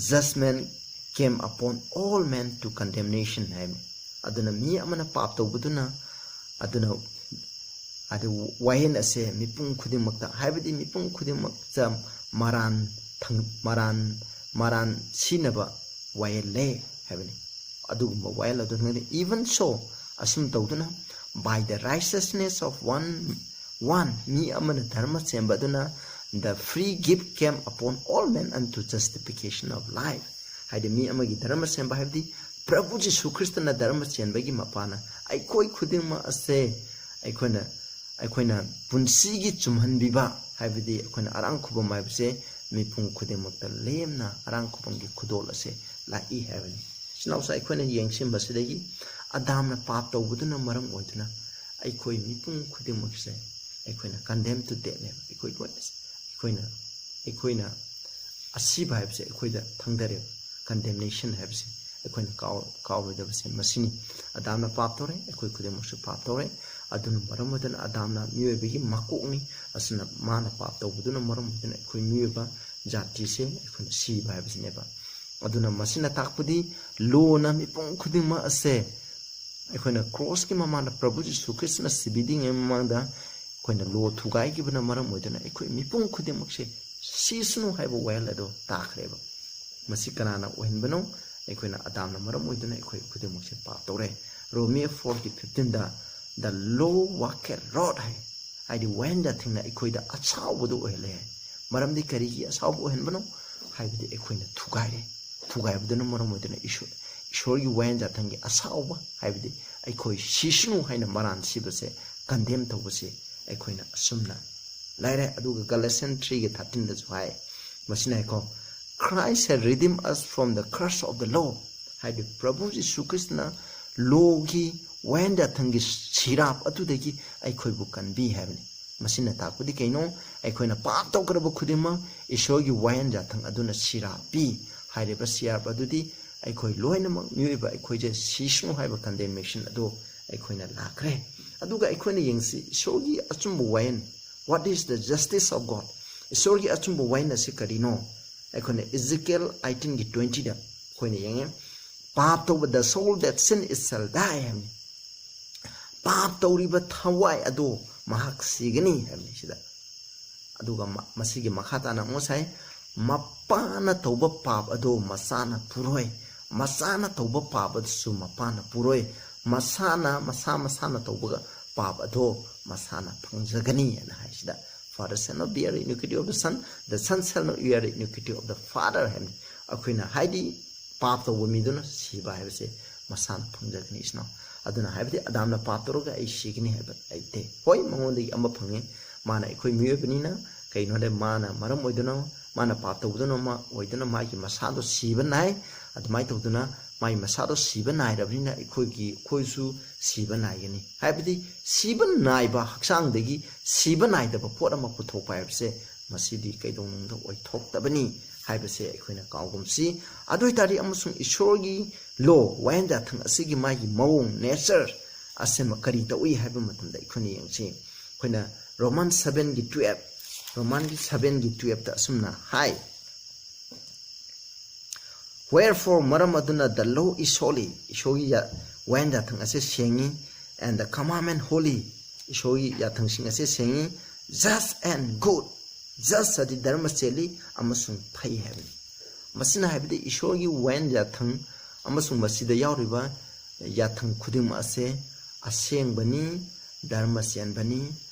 "judgment came upon all men to condemnation," ꯍꯥꯏꯕꯅꯤ꯫ ꯑꯗꯨꯅ ꯃꯤ ꯑꯃꯅ ꯄꯥꯞ ꯇꯧꯕꯗꯨꯅ, ꯑꯗꯨꯅ, ꯑꯗꯨ ꯋꯥꯌꯦꯜ ꯑꯁꯦ ꯃꯤꯄꯨꯝ ꯈꯨꯗꯤꯡꯃꯛꯇ, ꯍꯥꯏꯕꯗꯤ ꯃꯤꯄꯨꯝ ꯈꯨꯗꯤꯡꯃꯛꯇ ꯃꯔꯥꯟ ꯊꯪ-, ꯃꯔꯥꯟ, ꯃꯔꯥꯟ ꯁꯤꯅꯕ ꯋꯥꯌꯦꯜ ꯂꯩ ꯍꯥꯏꯕꯅꯤ꯫ ꯑꯗꯨꯒꯨꯝꯕ ꯋꯥꯌꯦꯜ ꯑꯗꯨ ꯊꯪꯅꯗꯦ꯫ "Even so," ꯑꯁꯨꯝ ꯇꯧꯗꯨꯅ, "by the righteousness of one, one," ꯃꯤ ꯑꯃꯅ ꯙꯔꯃ ꯆꯦꯟꯕ ꯑꯗꯨꯅ, "the free gift came upon all men unto justification of life." ꯍꯥꯏꯗꯤ ꯃꯤ ꯑꯃꯒꯤ ꯙꯔꯃ ꯆꯦꯟꯕ ꯍꯥꯏꯕꯗꯤ ꯄ꯭ꯔꯚꯨ ꯖꯤꯁꯨ ꯈ꯭ꯔꯤꯁꯇꯅ ꯙꯔꯃ ꯆꯦꯟꯕꯒꯤ ꯃꯄꯥꯅ ꯑꯩꯈꯣꯏ ꯈꯨꯗꯤꯡꯃꯛ ꯑꯁꯦ ꯑꯩꯈꯣꯏꯅ, ꯑꯩꯈꯣꯏꯅ ꯄꯨꯟꯁꯤꯒꯤ ꯆꯨꯝꯍꯟꯕꯤꯕ, ꯍꯥꯏꯕꯗꯤ ꯑꯩꯈꯣꯏꯅ ꯑꯔꯥꯡ ꯈꯨꯕꯝ ꯍꯥꯏꯕꯁꯦ ꯃꯤꯄꯨꯝ ꯈꯨꯗꯤꯡꯃꯛꯇ ꯂꯦꯝꯅ ꯑꯔꯥꯡ ꯈꯨꯕꯝꯒꯤ ꯈꯨꯗꯣꯜ ꯑꯁꯦ ꯂꯥꯛꯏ ꯍꯥꯏꯕꯅꯤ꯫ ꯏꯆꯤꯟ ꯏꯅꯥꯎꯁꯦ, ꯑꯩꯈꯣꯏꯅ ꯌꯦꯡꯁꯤꯟꯕꯁꯤꯗꯒꯤ ꯑꯗꯥꯝꯅ ꯄꯥꯞ ꯇꯧꯕꯗꯨꯅ ꯃꯔꯝ ꯑꯣꯏꯗꯨꯅ ꯑꯩꯈꯣꯏ ꯃꯤꯄꯨꯝ ꯈꯨꯗꯤꯡꯃꯛꯁꯦ ꯑꯩꯈꯣꯏꯅ condemn to deathꯅꯦꯕ꯫ ꯑꯩꯈꯣꯏ ꯂꯣꯏꯅ, ꯑꯩꯈꯣꯏꯅ, ꯑꯩꯈꯣꯏꯅ ꯑꯁꯤꯕ ꯍꯥꯏꯕꯁꯦ ꯑꯩꯈꯣꯏꯗ ꯊꯪꯗꯔꯦꯕ꯫ Condemnation ꯍꯥꯏꯕꯁꯦ ꯑꯩꯈꯣꯏꯅ ꯀꯥꯎ-, ꯀꯥꯎꯔꯣꯏꯗꯕꯁꯦ ꯃꯁꯤꯅꯤ꯫ ꯑꯗꯥꯝꯅ ꯄꯥꯞ ꯇꯧꯔꯦ, ꯑꯩꯈꯣꯏ ꯈꯨꯗꯤꯡꯃꯛꯁꯨ ꯄꯥꯞ ꯇꯧꯔꯦ꯫ ꯑꯗꯨꯅ ꯃꯔꯝ ꯑꯣꯏꯗꯨꯅ ꯑꯗꯥꯝꯅ ꯃꯤꯑꯣꯏꯕꯒꯤ ꯃꯀꯣꯛꯅꯤ꯫ ꯑꯁꯤꯅ ꯃꯥꯅ ꯄꯥꯞ ꯇꯧꯕꯗꯨꯅ ꯃꯔꯝ ꯑꯣꯏꯗꯨꯅ ꯑꯩꯈꯣꯏ ꯃꯤꯑꯣꯏꯕ ꯖꯥꯇꯤꯁꯦ ꯑꯩꯈꯣꯏꯅ ꯁꯤꯕ ꯍꯥꯏꯕꯁꯤꯅꯦꯕ꯫ ꯑꯗꯨꯅ ꯃꯁꯤꯅ ꯇꯥꯛꯄꯗꯤ ꯂꯣꯅ ꯃꯤꯄꯨꯝ ꯈꯨꯗꯤꯡꯃꯛ ꯑꯁꯦ ꯑꯩꯈꯣꯏꯅ ꯀ꯭ꯔꯣꯁꯀꯤ ꯃꯃꯥꯡꯗ ꯄ꯭ꯔꯚꯨ ꯖꯤꯁꯨ ꯈ꯭ꯔꯤꯁꯇꯅ ꯁꯤꯕꯤꯗ꯭ꯔꯤꯉꯩ ꯃꯃꯥꯡꯗ ꯑꯩꯈꯣꯏꯅ ꯂꯣ ꯊꯨꯒꯥꯏꯈꯤꯕꯅ ꯃꯔꯝ ꯑꯣꯏꯗꯨꯅ ꯑꯩꯈꯣꯏ ꯃꯤꯄꯨꯝ ꯈꯨꯗꯤꯡꯃꯛꯁꯦ ꯁꯤꯁꯅꯨ ꯍꯥꯏꯕ ꯋꯥꯌꯦꯜ ꯑꯗꯣ ꯇꯥꯈ꯭ꯔꯦꯕ꯫ ꯃꯁꯤ ꯀꯅꯥꯅ ꯑꯣꯏꯍꯟꯕꯅꯣ? ꯑꯩꯈꯣꯏꯅ ꯑꯗꯥꯝꯅ ꯃꯔꯝ ꯑꯣꯏꯗꯨꯅ ꯑꯩꯈꯣꯏ ꯈꯨꯗꯤꯡꯃꯛꯁꯦ ꯄꯥꯞ ꯇꯧꯔꯦ꯫ ꯔꯣꯃꯤꯌ ꯐꯣꯔꯒꯤ ꯐꯤꯐꯇꯤꯟꯗ, "The law worketh wrath" ꯍꯥꯏ, ꯍꯥꯏꯗꯤ ꯋꯥꯌꯦꯜ ꯌꯥꯊꯪꯅ ꯑꯩꯈꯣꯏꯗ ꯑꯁꯥꯎꯕꯗꯨ ꯑꯣꯏꯍꯜꯂꯦ ꯍꯥꯏ꯫ ꯃꯔꯝꯗꯤ ꯀꯔꯤꯒꯤ ꯑꯁꯥꯎꯕ ꯑꯣꯏꯍꯟꯕꯅꯣ? ꯍꯥꯏꯕꯗꯤ ꯑꯩꯈꯣꯏꯅ ꯊꯨꯒꯥꯏꯔꯦ꯫ ꯊꯨꯒꯥꯏꯕꯗꯨꯅ ꯃꯔꯝ ꯑꯣꯏꯗꯨꯅ ꯏꯁꯣꯔ, ꯏꯁꯣꯔꯒꯤ ꯋꯥꯌꯦꯜ ꯌꯥꯊꯪꯒꯤ ꯑꯁꯥꯎꯕ, ꯍꯥꯏꯕꯗꯤ ꯑꯩꯈꯣꯏ ꯁꯤꯁꯅꯨ ꯍꯥꯏꯅ ꯃꯔꯥꯟ ꯁꯤꯕꯁꯦ, ꯀꯟꯗꯦꯝ ꯇꯧꯕꯁꯦ ꯑꯩꯈꯣꯏꯅ ꯑꯁꯨꯝꯅ ꯂꯩꯔꯦ꯫ ꯑꯗꯨꯒ ꯒꯂꯦꯁꯤꯌꯟ ꯊ꯭ꯔꯤꯒꯤ ꯊꯥꯔꯇꯤꯟꯗꯁꯨ ꯍꯥꯏ, ꯃꯁꯤꯅ ꯍꯥꯏꯀꯣ, "Christ has redeemed us from the curse of the law", ꯍꯥꯏꯗꯤ ꯄ꯭ꯔꯚꯨ ꯖꯤꯁꯨ ꯈ꯭ꯔꯤꯁꯇꯅ ꯂꯣꯒꯤ ꯋꯥꯌꯦꯜ ꯌꯥꯊꯪꯒꯤ ꯁꯤꯔꯥꯞ ꯑꯗꯨꯗꯒꯤ ꯑꯩꯈꯣꯏꯕꯨ ꯀꯟꯕꯤ ꯍꯥꯏꯕꯅꯤ꯫ ꯃꯁꯤꯅ ꯇꯥꯛꯄꯗꯤ ꯀꯩꯅꯣ? ꯑꯩꯈꯣꯏꯅ ꯄꯥꯞ ꯇꯧꯈ꯭ꯔꯕ ꯈꯨꯗꯤꯡꯃꯛ ꯏꯁꯣꯔꯒꯤ ꯋꯥꯌꯦꯜ ꯌꯥꯊꯪ ꯑꯗꯨꯅ ꯁꯤꯔꯥꯞ ꯄꯤ꯫ ꯍꯥꯏꯔꯤꯕ ꯁꯤꯔꯥꯞ ꯑꯗꯨꯗꯤ ꯑꯩꯈꯣꯏ ꯂꯣꯏꯅꯃꯛ, ꯃꯤꯑꯣꯏꯕ ꯑꯩꯈꯣꯏꯁꯦ ꯁꯤꯁꯅꯨ ꯍꯥꯏꯕ ꯀꯟꯗꯦꯝꯅꯦꯁꯟ ꯑꯗꯨ ꯑꯩꯈꯣꯏꯅ ꯂꯥꯛꯈ꯭ꯔꯦ꯫ ꯑꯗꯨꯒ ꯑꯩꯈꯣꯏꯅ ꯌꯦꯡꯁꯤ, ꯏꯁꯣꯔꯒꯤ ꯑꯆꯨꯝꯕ ꯋꯥꯌꯦꯜ, "What is the justice of God?" ꯏꯁꯣꯔꯒꯤ ꯑꯆꯨꯝꯕ ꯋꯥꯌꯦꯜ ꯑꯁꯤ ꯀꯔꯤꯅꯣ? ꯑꯩꯈꯣꯏꯅ ꯏꯖꯤꯀꯦꯜ ꯑꯩꯠꯇꯤꯟꯒꯤ ꯇ꯭ꯋꯦꯟꯇꯤꯗ ꯑꯩꯈꯣꯏꯅ ꯌꯦꯡꯉꯦ, "ꯄꯥꯞ ꯇꯧꯕ, the soul that sin is shall die" ꯍꯥꯏꯕꯅꯤ꯫ "ꯄꯥꯞ ꯇꯧꯔꯤꯕ ꯊꯋꯥꯏ ꯑꯗꯣ ꯃꯍꯥꯛ ꯁꯤꯒꯅꯤ" ꯍꯥꯏꯕꯅꯤ ꯁꯤꯗ꯫ ꯑꯗꯨꯒ ꯃ-, ꯃꯁꯤꯒꯤ ꯃꯈꯥ ꯇꯥꯅ ꯑꯃꯨꯛ ꯁꯥꯏ, "ꯃꯄꯥꯅ ꯇꯧꯕ ꯄꯥꯞ ꯑꯗꯣ ꯃꯆꯥꯅ ꯄꯨꯔꯣꯏ, ꯃꯆꯥꯅ ꯇꯧꯕ ꯄꯥꯞ ꯑꯗꯨꯁꯨ ꯃꯄꯥꯅ ꯄꯨꯔꯣꯏ, ꯃꯁꯥꯅ, ꯃꯁꯥ ꯃꯁꯥꯅ ꯇꯧꯕ ꯄꯥꯞ ꯑꯗꯣ ꯃꯁꯥꯅ ꯐꯪꯖꯒꯅꯤ" ꯍꯥꯏꯅ ꯍꯥꯏꯁꯤꯗ, "Father shall not bear iniquity of the son, the son shall not bear iniquity of the father" ꯍꯥꯏꯕꯅꯤ꯫ ꯑꯩꯈꯣꯏꯅ ꯍꯥꯏꯗꯤ ꯄꯥꯞ ꯇꯧꯕ ꯃꯤꯗꯨꯅ ꯁꯤꯕ ꯍꯥꯏꯕꯁꯦ ꯃꯁꯥꯅ ꯐꯪꯖꯒꯅꯤ ꯏꯆꯤꯟ ꯏꯅꯥꯎ꯫ ꯑꯗꯨꯅ ꯍꯥꯏꯕꯗꯤ ꯑꯗꯥꯝꯅ ꯄꯥꯞ ꯇꯧꯔꯒ ꯑꯩ ꯁꯤꯒꯅꯤ ꯍꯥꯏꯕ ꯂꯩꯇꯦ꯫ ꯍꯣꯏ, ꯃꯉꯣꯟꯗꯒꯤ ꯑꯃ ꯐꯪꯉꯤ, ꯃꯥꯅ ꯑꯩꯈꯣꯏ ꯃꯤꯑꯣꯏꯕꯅꯤꯅ, ꯀꯩꯅꯣ ꯍꯥꯏꯔꯗꯤ ꯃꯥꯅ ꯃꯔꯝ ꯑꯣꯏꯗꯨꯅ, ꯃꯥꯅ ꯄꯥꯞ ꯇꯧꯕꯗꯨꯅ ꯑꯃ ꯑꯣꯏꯗꯨꯅ ꯃꯥꯒꯤ ꯃꯁꯥꯗꯣ ꯁꯤꯕ ꯅꯥꯏ꯫ ꯑꯗꯨꯃꯥꯏꯅ ꯇꯧꯗꯨꯅ ꯃꯥꯒꯤ ꯃꯁꯥꯗꯣ ꯁꯤꯕ ꯅꯥꯏꯔꯕꯅꯤꯅ ꯑꯩꯈꯣꯏꯒꯤ, ꯑꯩꯈꯣꯏꯁꯨ ꯁꯤꯕ ꯅꯥꯏꯒꯅꯤ꯫ ꯍꯥꯏꯕꯗꯤ ꯁꯤꯕ ꯅꯥꯏꯕ ꯍꯛꯆꯥꯡꯗꯒꯤ ꯁꯤꯕ ꯅꯥꯏꯗꯕ ꯄꯣꯠ ꯑꯃ ꯄꯨꯊꯣꯛꯄ ꯍꯥꯏꯕꯁꯦ ꯃꯁꯤꯗꯤ ꯀꯩꯗꯧꯅꯨꯡꯗ ꯑꯣꯏꯊꯣꯛꯇꯕꯅꯤ ꯍꯥꯏꯕꯁꯦ ꯑꯩꯈꯣꯏꯅ ꯀꯥꯎꯒꯨꯝꯁꯤ꯫ ꯑꯗꯨ ꯑꯣꯏꯇꯥꯔꯗꯤ ꯑꯃꯁꯨꯡ ꯏꯁꯣꯔꯒꯤ ꯂꯣ, ꯋꯥꯌꯦꯜ ꯌꯥꯊꯪ ꯑꯁꯤꯒꯤ ꯃꯥꯒꯤ ꯃꯑꯣꯡ, ꯅꯦꯆꯔ ꯑꯁꯤꯃ ꯀꯔꯤ ꯇꯧꯏ ꯍꯥꯏꯕ ꯃꯇꯝꯗ ꯑꯩꯈꯣꯏꯅ ꯌꯦꯡꯁꯤ꯫ ꯑꯩꯈꯣꯏꯅ ꯔꯣꯃꯟ ꯁꯚꯦꯟꯒꯤ ꯇꯨꯌꯦꯜꯞ, ꯔꯣꯃꯟꯒꯤ ꯁꯚꯦꯟꯒꯤ ꯇꯨꯌꯦꯜꯞꯇ ꯑꯁꯨꯝꯅ ꯍꯥꯏ, "Wherefore", ꯃꯔꯝ ꯑꯗꯨꯅ, "the law is holy", ꯏꯁꯣꯔꯒꯤ ꯌꯥ-, ꯋꯥꯌꯦꯟ ꯌꯥꯊꯪ ꯑꯁꯦ ꯁꯦꯡꯉꯤ꯫ And the commandment holy, ꯏꯁꯣꯔꯒꯤ ꯌꯥꯊꯪꯁꯤꯡ ꯑꯁꯦ ꯁꯦꯡꯉꯤ꯫ Just and good, just ꯑꯗꯤ ꯙꯔꯃ ꯆꯦꯜꯂꯤ ꯑꯃꯁꯨꯡ ꯐꯩ ꯍꯥꯏꯕꯅꯤ꯫ ꯃꯁꯤꯅ ꯍꯥꯏꯕꯗꯤ ꯏꯁꯣꯔꯒꯤ ꯋꯥꯌꯦꯟ ꯌꯥꯊꯪ ꯑꯃꯁꯨꯡ ꯃꯁꯤꯗ ꯌꯥꯎꯔꯤꯕ ꯌꯥꯊꯪ ꯈꯨꯗꯤꯡꯃꯛ ꯑꯁꯦ ꯑꯁꯦꯡꯕꯅꯤ, ꯙꯔꯃ ꯆꯦꯟꯕꯅꯤ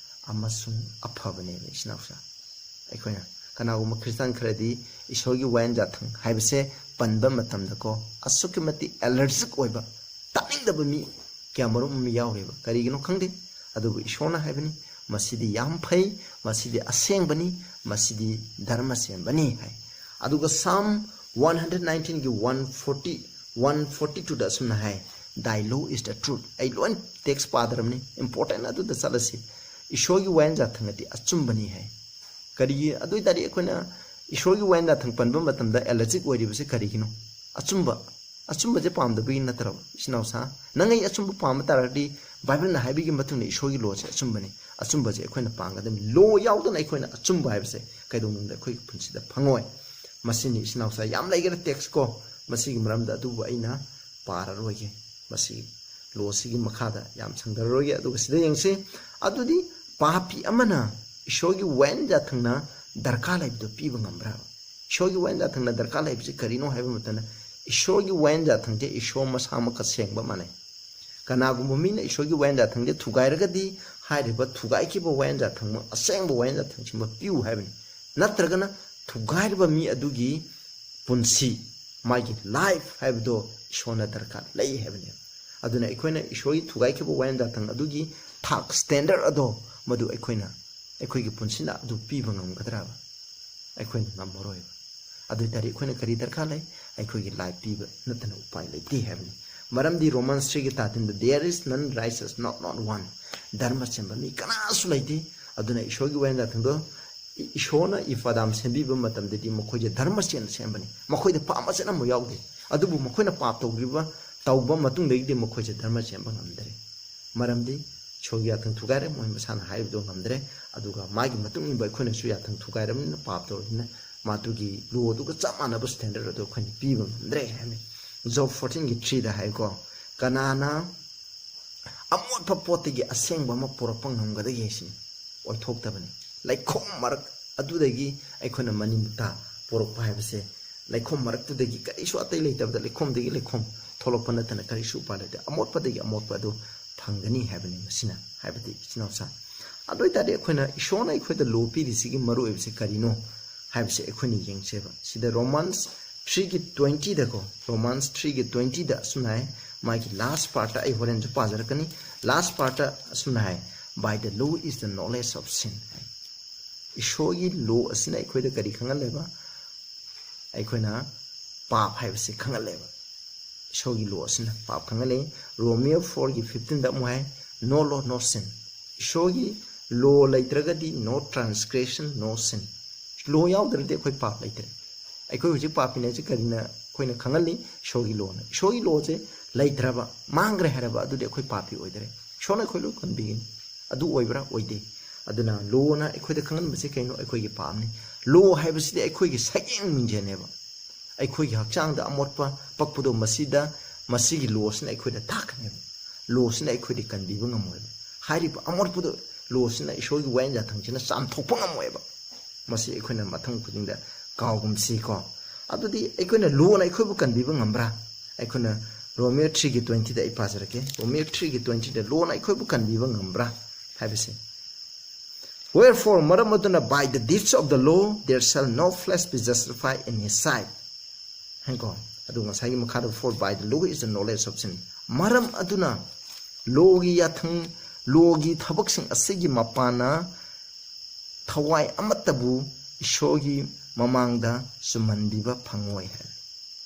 ꯑꯃꯁꯨꯡ ꯑꯐꯕꯅꯦꯕ꯫ ꯏꯆꯤꯟ ꯏꯅꯥꯎꯁꯥ, ꯑꯩꯈꯣꯏꯅ ꯀꯅꯥꯒꯨꯝꯕ ꯈ꯭ꯔꯤꯁꯇꯥꯟ ꯈꯔꯗꯤ ꯏꯁꯣꯔꯒꯤ ꯋꯥꯌꯦꯟ ꯌꯥꯊꯪ ꯍꯥꯏꯕꯁꯦ ꯄꯟꯕ ꯃꯇꯝꯗꯀꯣ ꯑꯁꯨꯛꯀꯤ ꯃꯇꯤꯛ allergic ꯑꯣꯏꯕ, ꯇꯥꯅꯤꯡꯗꯕ ꯃꯤ ꯀꯌꯥ ꯃꯔꯨꯝ ꯑꯃ ꯌꯥꯎꯔꯦꯕ꯫ ꯀꯔꯤꯒꯤꯅꯣ ꯈꯪꯗꯦ, ꯑꯗꯨꯕꯨ ꯏꯁꯣꯔꯅ ꯍꯥꯏꯕꯅꯤ, ꯃꯁꯤꯗꯤ ꯌꯥꯝ ꯐꯩ, ꯃꯁꯤꯗꯤ ꯑꯁꯦꯡꯕꯅꯤ, ꯃꯁꯤꯗꯤ ꯙꯔꯃ ꯆꯦꯟꯕꯅꯤ ꯍꯥꯏ꯫ ꯑꯗꯨꯒ Psalm one hundred nineteenꯒꯤ one forty, one forty twoꯗ ꯑꯁꯨꯝꯅ ꯍꯥꯏ, "Thy law is the truth." ꯑꯩ ꯂꯣꯏ text ꯄꯥꯗ꯭ꯔꯕꯅꯤ, important ꯑꯗꯨꯗ ꯆꯠꯂꯁꯤ꯫ ꯏꯁꯣꯔꯒꯤ ꯋꯥꯌꯦꯟ ꯌꯥꯊꯪ ꯑꯗꯤ ꯑꯆꯨꯝꯕꯅꯤ ꯍꯥꯏ꯫ ꯀꯔꯤꯒꯤ? ꯑꯗꯨ ꯑꯣꯏ ꯇꯥꯔꯗꯤ ꯑꯩꯈꯣꯏꯅ ꯏꯁꯣꯔꯒꯤ ꯋꯥꯌꯦꯟ ꯌꯥꯊꯪ ꯄꯟꯕ ꯃꯇꯝꯗ allergic ꯑꯣꯏꯔꯤꯕꯁꯦ ꯀꯔꯤꯒꯤꯅꯣ? ꯑꯆꯨꯝꯕ, ꯑꯆꯨꯝꯕꯁꯦ ꯄꯥꯝꯗꯕꯒꯤ ꯅꯠꯇ꯭ꯔꯕ? ꯏꯆꯤꯟ ꯏꯅꯥꯎꯁꯥ, ꯅꯪ ꯑꯩ ꯑꯆꯨꯝꯕ ꯄꯥꯝꯕ ꯇꯥꯔꯒꯗꯤ ꯕꯥꯏꯕꯜꯅ ꯍꯥꯏꯕꯒꯤ ꯃꯇꯨꯡ ꯏꯟꯅ ꯏꯁꯣꯔꯒꯤ ꯂꯣꯁꯦ ꯑꯆꯨꯝꯕꯅꯤ, ꯑꯆꯨꯝꯕꯁꯦ ꯑꯩꯈꯣꯏꯅ ꯄꯥꯝꯒꯗꯕꯅꯤ꯫ ꯂꯣ ꯌꯥꯎꯗꯅ ꯑꯩꯈꯣꯏꯅ ꯑꯆꯨꯝꯕ ꯍꯥꯏꯕꯁꯦ ꯀꯩꯗꯧꯅꯨꯡꯗ ꯑꯩꯈꯣꯏꯒꯤ ꯄꯨꯟꯁꯤꯗ ꯐꯪꯉꯣꯏ꯫ ꯃꯁꯤꯅꯤ ꯏꯆꯤꯟ ꯏꯅꯥꯎꯁꯥ, ꯌꯥꯝ ꯂꯩꯈꯔꯦ text ꯀꯣ ꯃꯁꯤꯒꯤ ꯃꯔꯝꯗ, ꯑꯗꯨꯕꯨ ꯑꯩꯅ ꯄꯥꯔꯔꯣꯏꯒꯦ꯫ ꯃꯁꯤ ꯂꯣꯁꯤꯒꯤ ꯃꯈꯥꯗ ꯌꯥꯝ ꯁꯟꯊꯔꯔꯣꯏꯒꯦ꯫ ꯑꯗꯨꯒ ꯁꯤꯗ ꯌꯦꯡꯁꯤ, ꯑꯗꯨꯗꯤ ꯄꯥꯄꯤ ꯑꯃꯅ ꯏꯁꯣꯔꯒꯤ ꯋꯥꯌꯦꯟ ꯌꯥꯊꯪꯅ ꯗꯔꯀꯥꯔ ꯂꯩꯕꯗꯨ ꯄꯤꯕ ꯉꯝꯕ꯭ꯔꯥ? ꯏꯁꯣꯔꯒꯤ ꯋꯥꯌꯦꯟ ꯌꯥꯊꯪꯅ ꯗꯔꯀꯥꯔ ꯂꯩꯕꯁꯤ ꯀꯔꯤꯅꯣ ꯍꯥꯏꯕ ꯃꯇꯝꯗ, ꯏꯁꯣꯔꯒꯤ ꯋꯥꯌꯦꯟ ꯌꯥꯊꯪꯁꯦ ꯏꯁꯣꯔ ꯃꯁꯥꯃꯛꯀ ꯁꯦꯡꯕ ꯃꯥꯟꯅꯩ꯫ ꯀꯅꯥꯒꯨꯝꯕ ꯃꯤꯅ ꯏꯁꯣꯔꯒꯤ ꯋꯥꯌꯦꯟ ꯌꯥꯊꯪꯁꯦ ꯊꯨꯒꯥꯏꯔꯒꯗꯤ, ꯍꯥꯏꯔꯤꯕ ꯊꯨꯒꯥꯏꯈꯤꯕ ꯋꯥꯌꯦꯟ ꯌꯥꯊꯪꯃꯛ ꯑꯁꯦꯡꯕ ꯋꯥꯌꯦꯟ ꯌꯥꯊꯪꯁꯤꯃꯛ ꯄꯤꯌꯨ ꯍꯥꯏꯕꯅꯤ꯫ ꯅꯠꯇ꯭ꯔꯒꯅ ꯊꯨꯒꯥꯏꯔꯤꯕ ꯃꯤ ꯑꯗꯨꯒꯤ ꯄꯨꯟꯁꯤ, ꯃꯥꯒꯤ life ꯍꯥꯏꯕꯗꯣ ꯏꯁꯣꯔꯅ ꯗꯔꯀꯥꯔ ꯂꯩ ꯍꯥꯏꯕꯅꯦꯕ꯫ ꯑꯗꯨꯅ ꯑꯩꯈꯣꯏꯅ ꯏꯁꯣꯔꯒꯤ ꯊꯨꯒꯥꯏꯈꯤꯕ ꯋꯥꯌꯦꯟ ꯌꯥꯊꯪ ꯑꯗꯨꯒꯤ ꯊꯥꯛ, standard ꯑꯗꯣ, ꯃꯗꯨ ꯑꯩꯈꯣꯏꯅ, ꯑꯩꯈꯣꯏꯒꯤ ꯄꯨꯟꯁꯤꯅ ꯑꯗꯨ ꯄꯤꯕ ꯉꯝꯒꯗ꯭ꯔꯕ? ꯑꯩꯈꯣꯏꯅ ꯉꯝꯃꯔꯣꯏꯕ꯫ ꯑꯗꯨ ꯑꯣꯏ ꯇꯥꯔꯗꯤ ꯑꯩꯈꯣꯏꯅ ꯀꯔꯤ ꯗꯔꯀꯥꯔ ꯂꯩ? ꯑꯩꯈꯣꯏꯒꯤ life ꯄꯤꯕ ꯅꯠꯇꯅ ꯎꯄꯥꯏ ꯂꯩꯇꯦ ꯍꯥꯏꯕꯅꯤ꯫ ꯃꯔꯝꯗꯤ Romans threeꯒꯤ thirteenꯗ, "There is none righteous, not, not one." ꯙꯔꯃ ꯆꯦꯟꯕ ꯃꯤ ꯀꯅꯥꯁꯨ ꯂꯩꯇꯦ꯫ ꯑꯗꯨꯅ ꯏꯁꯣꯔꯒꯤ ꯋꯥꯌꯦꯟ ꯌꯥꯊꯪꯗꯣ, ꯏ-, ꯏꯁꯣꯔꯅ ꯏꯐ ꯑꯗꯥꯝ ꯁꯦꯝꯕꯤꯕ ꯃꯇꯝꯗꯗꯤ ꯃꯈꯣꯏꯁꯦ ꯙꯔꯃ ꯆꯦꯟꯅ ꯁꯦꯝꯕꯅꯤ꯫ ꯃꯈꯣꯏꯗ ꯄꯥꯞ ꯃꯆꯦꯠ ꯑꯃ ꯌꯥꯎꯗꯦ꯫ ꯑꯗꯨꯕꯨ ꯃꯈꯣꯏꯅ ꯄꯥꯞ ꯇꯧꯈꯤꯕ, ꯇꯧꯕ ꯃꯇꯨꯡꯗꯒꯤꯗꯤ ꯃꯈꯣꯏꯁꯦ ꯙꯔꯃ ꯆꯦꯟꯕ ꯉꯝꯗ꯭ꯔꯦ꯫ ꯃꯔꯝꯗꯤ ꯏꯁꯣꯔꯒꯤ ꯌꯥꯊꯪ ꯊꯨꯒꯥꯏꯔꯦ, ꯃꯣꯏ ꯃꯁꯥꯅ ꯍꯥꯏꯔꯤꯕꯗꯣ ꯉꯝꯗ꯭ꯔꯦ꯫ ꯑꯗꯨꯒ ꯃꯥꯒꯤ ꯃꯇꯨꯡ ꯏꯟꯕ ꯑꯩꯈꯣꯏꯅꯁꯨ ꯌꯥꯊꯪ ꯊꯨꯒꯥꯏꯔꯕꯅꯤꯅ, ꯄꯥꯞ ꯇꯧꯔꯕꯅꯤꯅ, ꯃꯗꯨꯒꯤ ꯂꯣꯗꯨꯒ ꯆꯞ ꯃꯥꯟꯅꯕ standard ꯑꯗꯨ ꯑꯩꯈꯣꯏꯅ ꯄꯤꯕ ꯉꯝꯗ꯭ꯔꯦ ꯍꯥꯏꯕꯅꯤ꯫ Job fourteenꯒꯤ threeꯗ ꯍꯥꯏꯀꯣ, ꯀꯅꯥꯅ ꯑꯃꯣꯠꯄ ꯄꯣꯠꯇꯒꯤ ꯑꯁꯦꯡꯕ ꯑꯃ ꯄꯨꯔꯛꯄ ꯉꯝꯒꯗꯒꯦ ꯍꯥꯏꯁꯤꯅꯤ꯫ ꯑꯣꯏꯊꯣꯛꯇꯕꯅꯤ꯫ ꯂꯩꯈꯣꯝ ꯃꯔꯛ ꯑꯗꯨꯗꯒꯤ ꯑꯩꯈꯣꯏꯅ ꯃꯅꯤꯡ ꯃꯇꯥ ꯄꯨꯔꯛꯄ ꯍꯥꯏꯕꯁꯦ, ꯂꯩꯈꯣꯝ ꯃꯔꯛꯇꯨꯗꯒꯤ ꯀꯔꯤꯁꯨ ꯑꯇꯩ ꯂꯩꯇꯕꯗ ꯂꯩꯈꯣꯝꯗꯒꯤ ꯂꯩꯈꯣꯝ ꯊꯣꯛꯂꯛꯄ ꯅꯠꯇꯅ ꯀꯔꯤꯁꯨ ꯎꯄꯥꯏ ꯂꯩꯇꯦ꯫ ꯑꯃꯣꯠꯄꯗꯒꯤ ꯑꯃꯣꯠꯄ ꯑꯗꯨ ꯐꯪꯒꯅꯤ ꯍꯥꯏꯕꯅꯤ ꯃꯁꯤꯅ, ꯍꯥꯏꯕꯗꯤ ꯏꯆꯤꯟ ꯏꯅꯥꯎꯁꯥ꯫ ꯑꯗꯨ ꯑꯣꯏꯇꯥꯔꯗꯤ ꯑꯩꯈꯣꯏꯅ ꯏꯁꯣꯔꯅ ꯑꯩꯈꯣꯏꯗ ꯂꯣ ꯄꯤꯔꯤꯁꯤꯒꯤ ꯃꯔꯨ ꯑꯣꯏꯕꯁꯤ ꯀꯔꯤꯅꯣ ꯍꯥꯏꯕꯁꯤ ꯑꯩꯈꯣꯏꯅ ꯌꯦꯡꯁꯦꯕ꯫ ꯁꯤꯗ ꯔꯣꯃꯥꯟꯁ ꯊ꯭ꯔꯤꯒꯤ ꯇ꯭ꯋꯦꯟꯇꯤꯗꯀꯣ, ꯔꯣꯃꯥꯟꯁ ꯊ꯭ꯔꯤꯒꯤ ꯇ꯭ꯋꯦꯟꯇꯤꯗ ꯑꯁꯨꯝꯅ ꯍꯥꯏ, ꯃꯥꯒꯤ ꯂꯥꯁ ꯄꯥꯔꯠꯇ ꯑꯩ ꯍꯣꯔꯦꯟꯁꯨ ꯄꯥꯖꯔꯛꯀꯅꯤ꯫ ꯂꯥꯁ ꯄꯥꯔꯠꯇ ꯑꯁꯨꯝꯅ ꯍꯥꯏ, "By the law is the knowledge of sin" ꯍꯥꯏ꯫ ꯏꯁꯣꯔꯒꯤ ꯂꯣ ꯑꯁꯤꯅ ꯑꯩꯈꯣꯏꯗ ꯀꯔꯤ ꯈꯪꯍꯜꯂꯦꯕ? ꯑꯩꯈꯣꯏꯅ ꯄꯥꯞ ꯍꯥꯏꯕꯁꯤ ꯈꯪꯍꯜꯂꯦꯕ꯫ ꯏꯁꯣꯔꯒꯤ ꯂꯣ ꯑꯁꯤꯅ ꯄꯥꯞ ꯈꯪꯍꯜꯂꯦ꯫ ꯔꯣꯃꯤꯌꯣ ꯐꯣꯔꯒꯤ ꯐꯤꯐꯇꯤꯟꯗ ꯑꯃꯨꯛ ꯍꯥꯏ, "No law, no sin." ꯏꯁꯣꯔꯒꯤ ꯂꯣ ꯂꯩꯇ꯭ꯔꯒꯗꯤ no transgression, no sin꯫ ꯂꯣ ꯌꯥꯎꯗ꯭ꯔꯗꯤ ꯑꯩꯈꯣꯏ ꯄꯥꯞ ꯂꯩꯇ꯭ꯔꯦ꯫ ꯑꯩꯈꯣꯏ ꯍꯧꯖꯤꯛ ꯄꯥꯞꯄꯤꯅꯦꯁꯦ ꯀꯔꯤꯅ ꯑꯩꯈꯣꯏꯅ ꯈꯪꯍꯜꯂꯤ? ꯏꯁꯣꯔꯒꯤ ꯂꯣꯅ꯫ ꯏꯁꯣꯔꯒꯤ ꯂꯣꯁꯦ ꯂꯩꯇ꯭ꯔꯕ, ꯃꯥꯡꯈ꯭ꯔꯦ ꯍꯥꯏꯔꯕ, ꯑꯗꯨꯗꯤ ꯑꯩꯈꯣꯏ ꯄꯥꯞꯄꯤ ꯑꯣꯏꯗ꯭ꯔꯦ꯫ ꯏꯁꯣꯔꯅ ꯑꯩꯈꯣꯏ ꯂꯣꯏ ꯀꯟꯕꯤꯒꯅꯤ꯫ ꯑꯗꯨ ꯑꯣꯏꯕ꯭ꯔꯥ? ꯑꯣꯏꯗꯦ꯫ ꯑꯗꯨꯅ ꯂꯣꯅ ꯑꯩꯈꯣꯏꯗ ꯈꯪꯍꯟꯕꯁꯦ ꯀꯩꯅꯣ? ꯑꯩꯈꯣꯏꯒꯤ ꯄꯥꯞꯅꯤ꯫ ꯂꯣ ꯍꯥꯏꯕꯁꯤꯗꯤ ꯑꯩꯈꯣꯏꯒꯤ ꯁꯛꯌꯦꯡ ꯃꯤꯡꯖꯦꯜꯅꯦꯕ꯫ ꯑꯩꯈꯣꯏꯒꯤ ꯍꯛꯆꯥꯡꯗ ꯑꯃꯣꯠꯄ ꯄꯛꯄꯗꯣ ꯃꯁꯤꯗ, ꯃꯁꯤꯒꯤ ꯂꯣꯁꯤꯅ ꯑꯩꯈꯣꯏꯗ ꯇꯥꯛꯀꯅꯦꯕ꯫ ꯂꯣꯁꯤꯅ ꯑꯩꯈꯣꯏꯗꯤ ꯀꯟꯕꯤꯕ ꯉꯝꯃꯣꯏꯕ꯫ ꯍꯥꯏꯔꯤꯕ ꯑꯃꯣꯠꯄꯗꯣ ꯂꯣꯁꯤꯅ, ꯏꯁꯣꯔꯒꯤ ꯋꯥꯌꯦꯜ ꯌꯥꯊꯪꯁꯤꯅ ꯆꯥꯝꯊꯣꯛꯄ ꯉꯝꯃꯣꯏꯕ꯫ ꯃꯁꯤ ꯑꯩꯈꯣꯏꯅ ꯃꯊꯪ ꯈꯨꯗꯤꯡꯗ ꯀꯥꯎꯒꯨꯝꯁꯤꯀꯣ꯫ ꯑꯗꯨꯗꯤ ꯑꯩꯈꯣꯏꯅ ꯂꯣꯅ ꯑꯩꯈꯣꯏꯕꯨ ꯀꯟꯕꯤꯕ ꯉꯝꯕ꯭ꯔꯥ? ꯑꯩꯈꯣꯏꯅ ꯔꯣꯃꯤꯌꯣ ꯊ꯭ꯔꯤꯒꯤ ꯇ꯭ꯋꯦꯟꯇꯤꯗ ꯑꯩ ꯄꯥꯖꯔꯛꯀꯦ꯫ ꯔꯣꯃꯤꯌꯣ ꯊ꯭ꯔꯤꯒꯤ ꯇ꯭ꯋꯦꯟꯇꯤꯗ ꯂꯣꯅ ꯑꯩꯈꯣꯏꯕꯨ ꯀꯟꯕꯤꯕ ꯉꯝꯕ꯭ꯔꯥ ꯍꯥꯏꯕꯁꯦ꯫ "Wherefore, ꯃꯔꯝ ꯑꯗꯨꯅ, by the deeds of the law there shall no flesh be justified in his sight" ꯍꯥꯏꯀꯣ꯫ ꯑꯗꯨ ꯉꯁꯥꯏꯒꯤ ꯃꯈꯥꯗ, "For by the law is the knowledge of sin." ꯃꯔꯝ ꯑꯗꯨꯅ ꯂꯣꯒꯤ ꯌꯥꯊꯪ, ꯂꯣꯒꯤ ꯊꯕꯛꯁꯤꯡ ꯑꯁꯤꯒꯤ ꯃꯄꯥꯟꯅ ꯊꯋꯥꯏ ꯑꯃꯠꯇꯕꯨ ꯏꯁꯣꯔꯒꯤ ꯃꯃꯥꯡꯗ ꯆꯨꯝꯍꯟꯕꯤꯕ ꯐꯪꯉꯣꯏ ꯍꯥꯏ꯫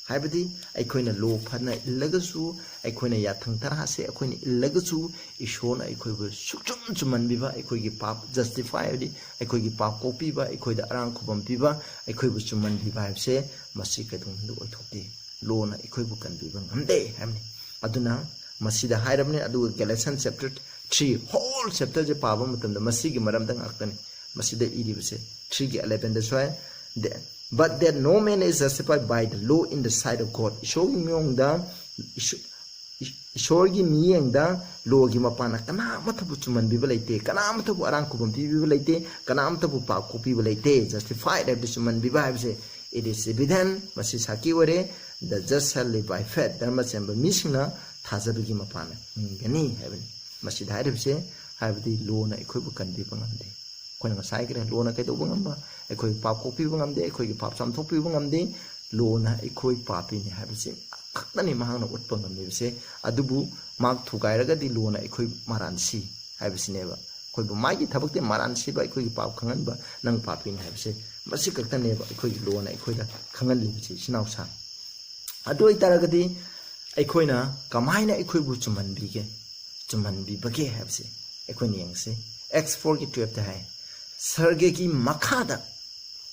ꯍꯥꯏꯕꯗꯤ ꯑꯩꯈꯣꯏꯅ ꯂꯣ ꯐꯅ ꯏꯜꯂꯒꯁꯨ, ꯑꯩꯈꯣꯏꯅ ꯌꯥꯊꯪ ꯇꯔꯥꯁꯦ ꯑꯩꯈꯣꯏꯅ ꯏꯜꯂꯒꯁꯨ, ꯏꯁꯣꯔꯅ ꯑꯩꯈꯣꯏꯕꯨ ꯁꯨꯛꯆꯨꯝ ꯆꯨꯝꯍꯟꯕꯤꯕ, ꯑꯩꯈꯣꯏꯒꯤ ꯄꯥꯞ ꯖꯁꯇꯤꯐꯥꯏ ꯍꯥꯏꯕꯗꯤ ꯑꯩꯈꯣꯏꯒꯤ ꯄꯥꯞ ꯀꯣꯛꯄꯤꯕ, ꯑꯩꯈꯣꯏꯗ ꯑꯔꯥꯡ ꯈꯨꯕꯝ ꯄꯤꯕ, ꯑꯩꯈꯣꯏꯕꯨ ꯆꯨꯝꯍꯟꯕꯤꯕ ꯍꯥꯏꯕꯁꯦ ꯃꯁꯤ ꯀꯩꯗꯧꯅꯨꯡꯗ ꯑꯣꯏꯊꯣꯛꯇꯦ꯫ ꯂꯣꯅ ꯑꯩꯈꯣꯏꯕꯨ ꯀꯟꯕꯤꯕ ꯉꯝꯗꯦ ꯍꯥꯏꯕꯅꯤ꯫ ꯑꯗꯨꯅ ꯃꯁꯤꯗ ꯍꯥꯏꯔꯕꯅꯤ꯫ ꯑꯗꯨꯒ Galatians chapter three whole chapterꯁꯦ ꯄꯥꯕ ꯃꯇꯝꯗ ꯃꯁꯤꯒꯤ ꯃꯔꯝꯗ ꯉꯥꯛꯇꯅꯤ꯫ ꯃꯁꯤꯗ ꯏꯔꯤꯕꯁꯦ ꯊ꯭ꯔꯤꯒꯤ ꯑꯦꯂꯦꯚꯦꯟꯗꯁꯨ ꯍꯥꯏ, "But that no man is justified by the law in the sight of God." ꯏꯁꯣꯔꯒꯤ ꯃꯤꯌꯣꯡꯗ ꯏꯁꯣ-, ꯏ-, ꯏꯁꯣꯔꯒꯤ ꯃꯤꯠꯌꯦꯡꯗ ꯂꯣꯒꯤ ꯃꯄꯥꯟꯅ ꯀꯅꯥ ꯑꯃꯠꯇꯕꯨ ꯆꯨꯝꯍꯟꯕꯤꯕ ꯂꯩꯇꯦ, ꯀꯅꯥ ꯑꯃꯠꯇꯕꯨ ꯑꯔꯥꯡ ꯈꯨꯕꯝ ꯄꯤꯕꯤꯕ ꯂꯩꯇꯦ, ꯀꯅꯥ ꯑꯃꯠꯇꯕꯨ ꯄꯥꯞ ꯀꯣꯛꯄꯤꯕ ꯂꯩꯇꯦ꯫ Justified ꯍꯥꯏꯕꯗꯤ ꯆꯨꯝꯍꯟꯕꯤꯕ ꯍꯥꯏꯕꯁꯦ, it is evident, ꯃꯁꯤ ꯁꯥꯈꯤ ꯑꯣꯏꯔꯦ꯫ The just shall live by faith, ꯙꯔꯃ ꯆꯦꯟꯕ ꯃꯤꯁꯤꯡꯅ ꯊꯥꯖꯕꯒꯤ ꯃꯄꯥꯟꯅ ꯍꯤꯡꯒꯅꯤ ꯍꯥꯏꯕꯅꯤ꯫ ꯃꯁꯤꯗ ꯍꯥꯏꯔꯤꯕꯁꯦ, ꯍꯥꯏꯕꯗꯤ ꯂꯣꯅ ꯑꯩꯈꯣꯏꯕꯨ ꯀꯟꯕꯤꯕ ꯉꯝꯗꯦ꯫ ꯑꯩꯈꯣꯏꯅ ꯉꯁꯥꯏ ꯍꯥꯏꯈ꯭ꯔꯦ, ꯂꯣꯅ ꯀꯩꯗꯧꯕ ꯉꯝꯕ? ꯑꯩꯈꯣꯏ ꯄꯥꯞ ꯀꯣꯛꯄꯤꯕ ꯉꯝꯗꯦ, ꯑꯩꯈꯣꯏꯒꯤ ꯄꯥꯞ ꯆꯥꯝꯊꯣꯛꯄꯤꯕ ꯉꯝꯗꯦ꯫ ꯂꯣꯅ ꯑꯩꯈꯣꯏ ꯄꯥꯄꯤꯅꯤ ꯍꯥꯏꯕꯁꯤ ꯈꯛꯇꯅꯤ ꯃꯍꯥꯛꯅ ꯎꯠꯄ ꯉꯝꯂꯤꯕꯁꯦ꯫ ꯑꯗꯨꯕꯨ ꯃꯍꯥꯛ ꯊꯨꯒꯥꯏꯔꯒꯗꯤ ꯂꯣꯅ ꯑꯩꯈꯣꯏ ꯃꯔꯥꯟ ꯁꯤ ꯍꯥꯏꯕꯁꯤꯅꯦꯕ꯫ ꯑꯩꯈꯣꯏꯕꯨ ꯃꯥꯒꯤ ꯊꯕꯛꯇꯤ ꯃꯔꯥꯟ ꯁꯤꯕ, ꯑꯩꯈꯣꯏꯒꯤ ꯄꯥꯞ ꯈꯪꯍꯟꯕ, ꯅꯪ ꯄꯥꯄꯤꯅꯤ ꯍꯥꯏꯕꯁꯦ, ꯃꯁꯤ ꯈꯛꯇꯅꯦꯕ ꯑꯩꯈꯣꯏꯒꯤ ꯂꯣꯅ ꯑꯩꯈꯣꯏꯗ ꯈꯪꯍꯜꯂꯤꯕꯁꯦ, ꯏꯆꯤꯟ ꯏꯅꯥꯎꯁꯥ꯫ ꯑꯗꯨ ꯑꯣꯏꯇꯥꯔꯒꯗꯤ ꯑꯩꯈꯣꯏꯅ ꯀꯃꯥꯏꯅ ꯑꯩꯈꯣꯏꯕꯨ ꯆꯨꯝꯍꯟꯕꯤꯒꯦ, ꯆꯨꯝꯍꯟꯕꯤꯕꯒꯦ ꯍꯥꯏꯕꯁꯦ ꯑꯩꯈꯣꯏꯅ ꯌꯦꯡꯁꯤ꯫ Acts four ꯒꯤ twelve ꯇ ꯍꯥꯏ, "ꯁꯔꯒꯒꯤ ꯃꯈꯥꯗ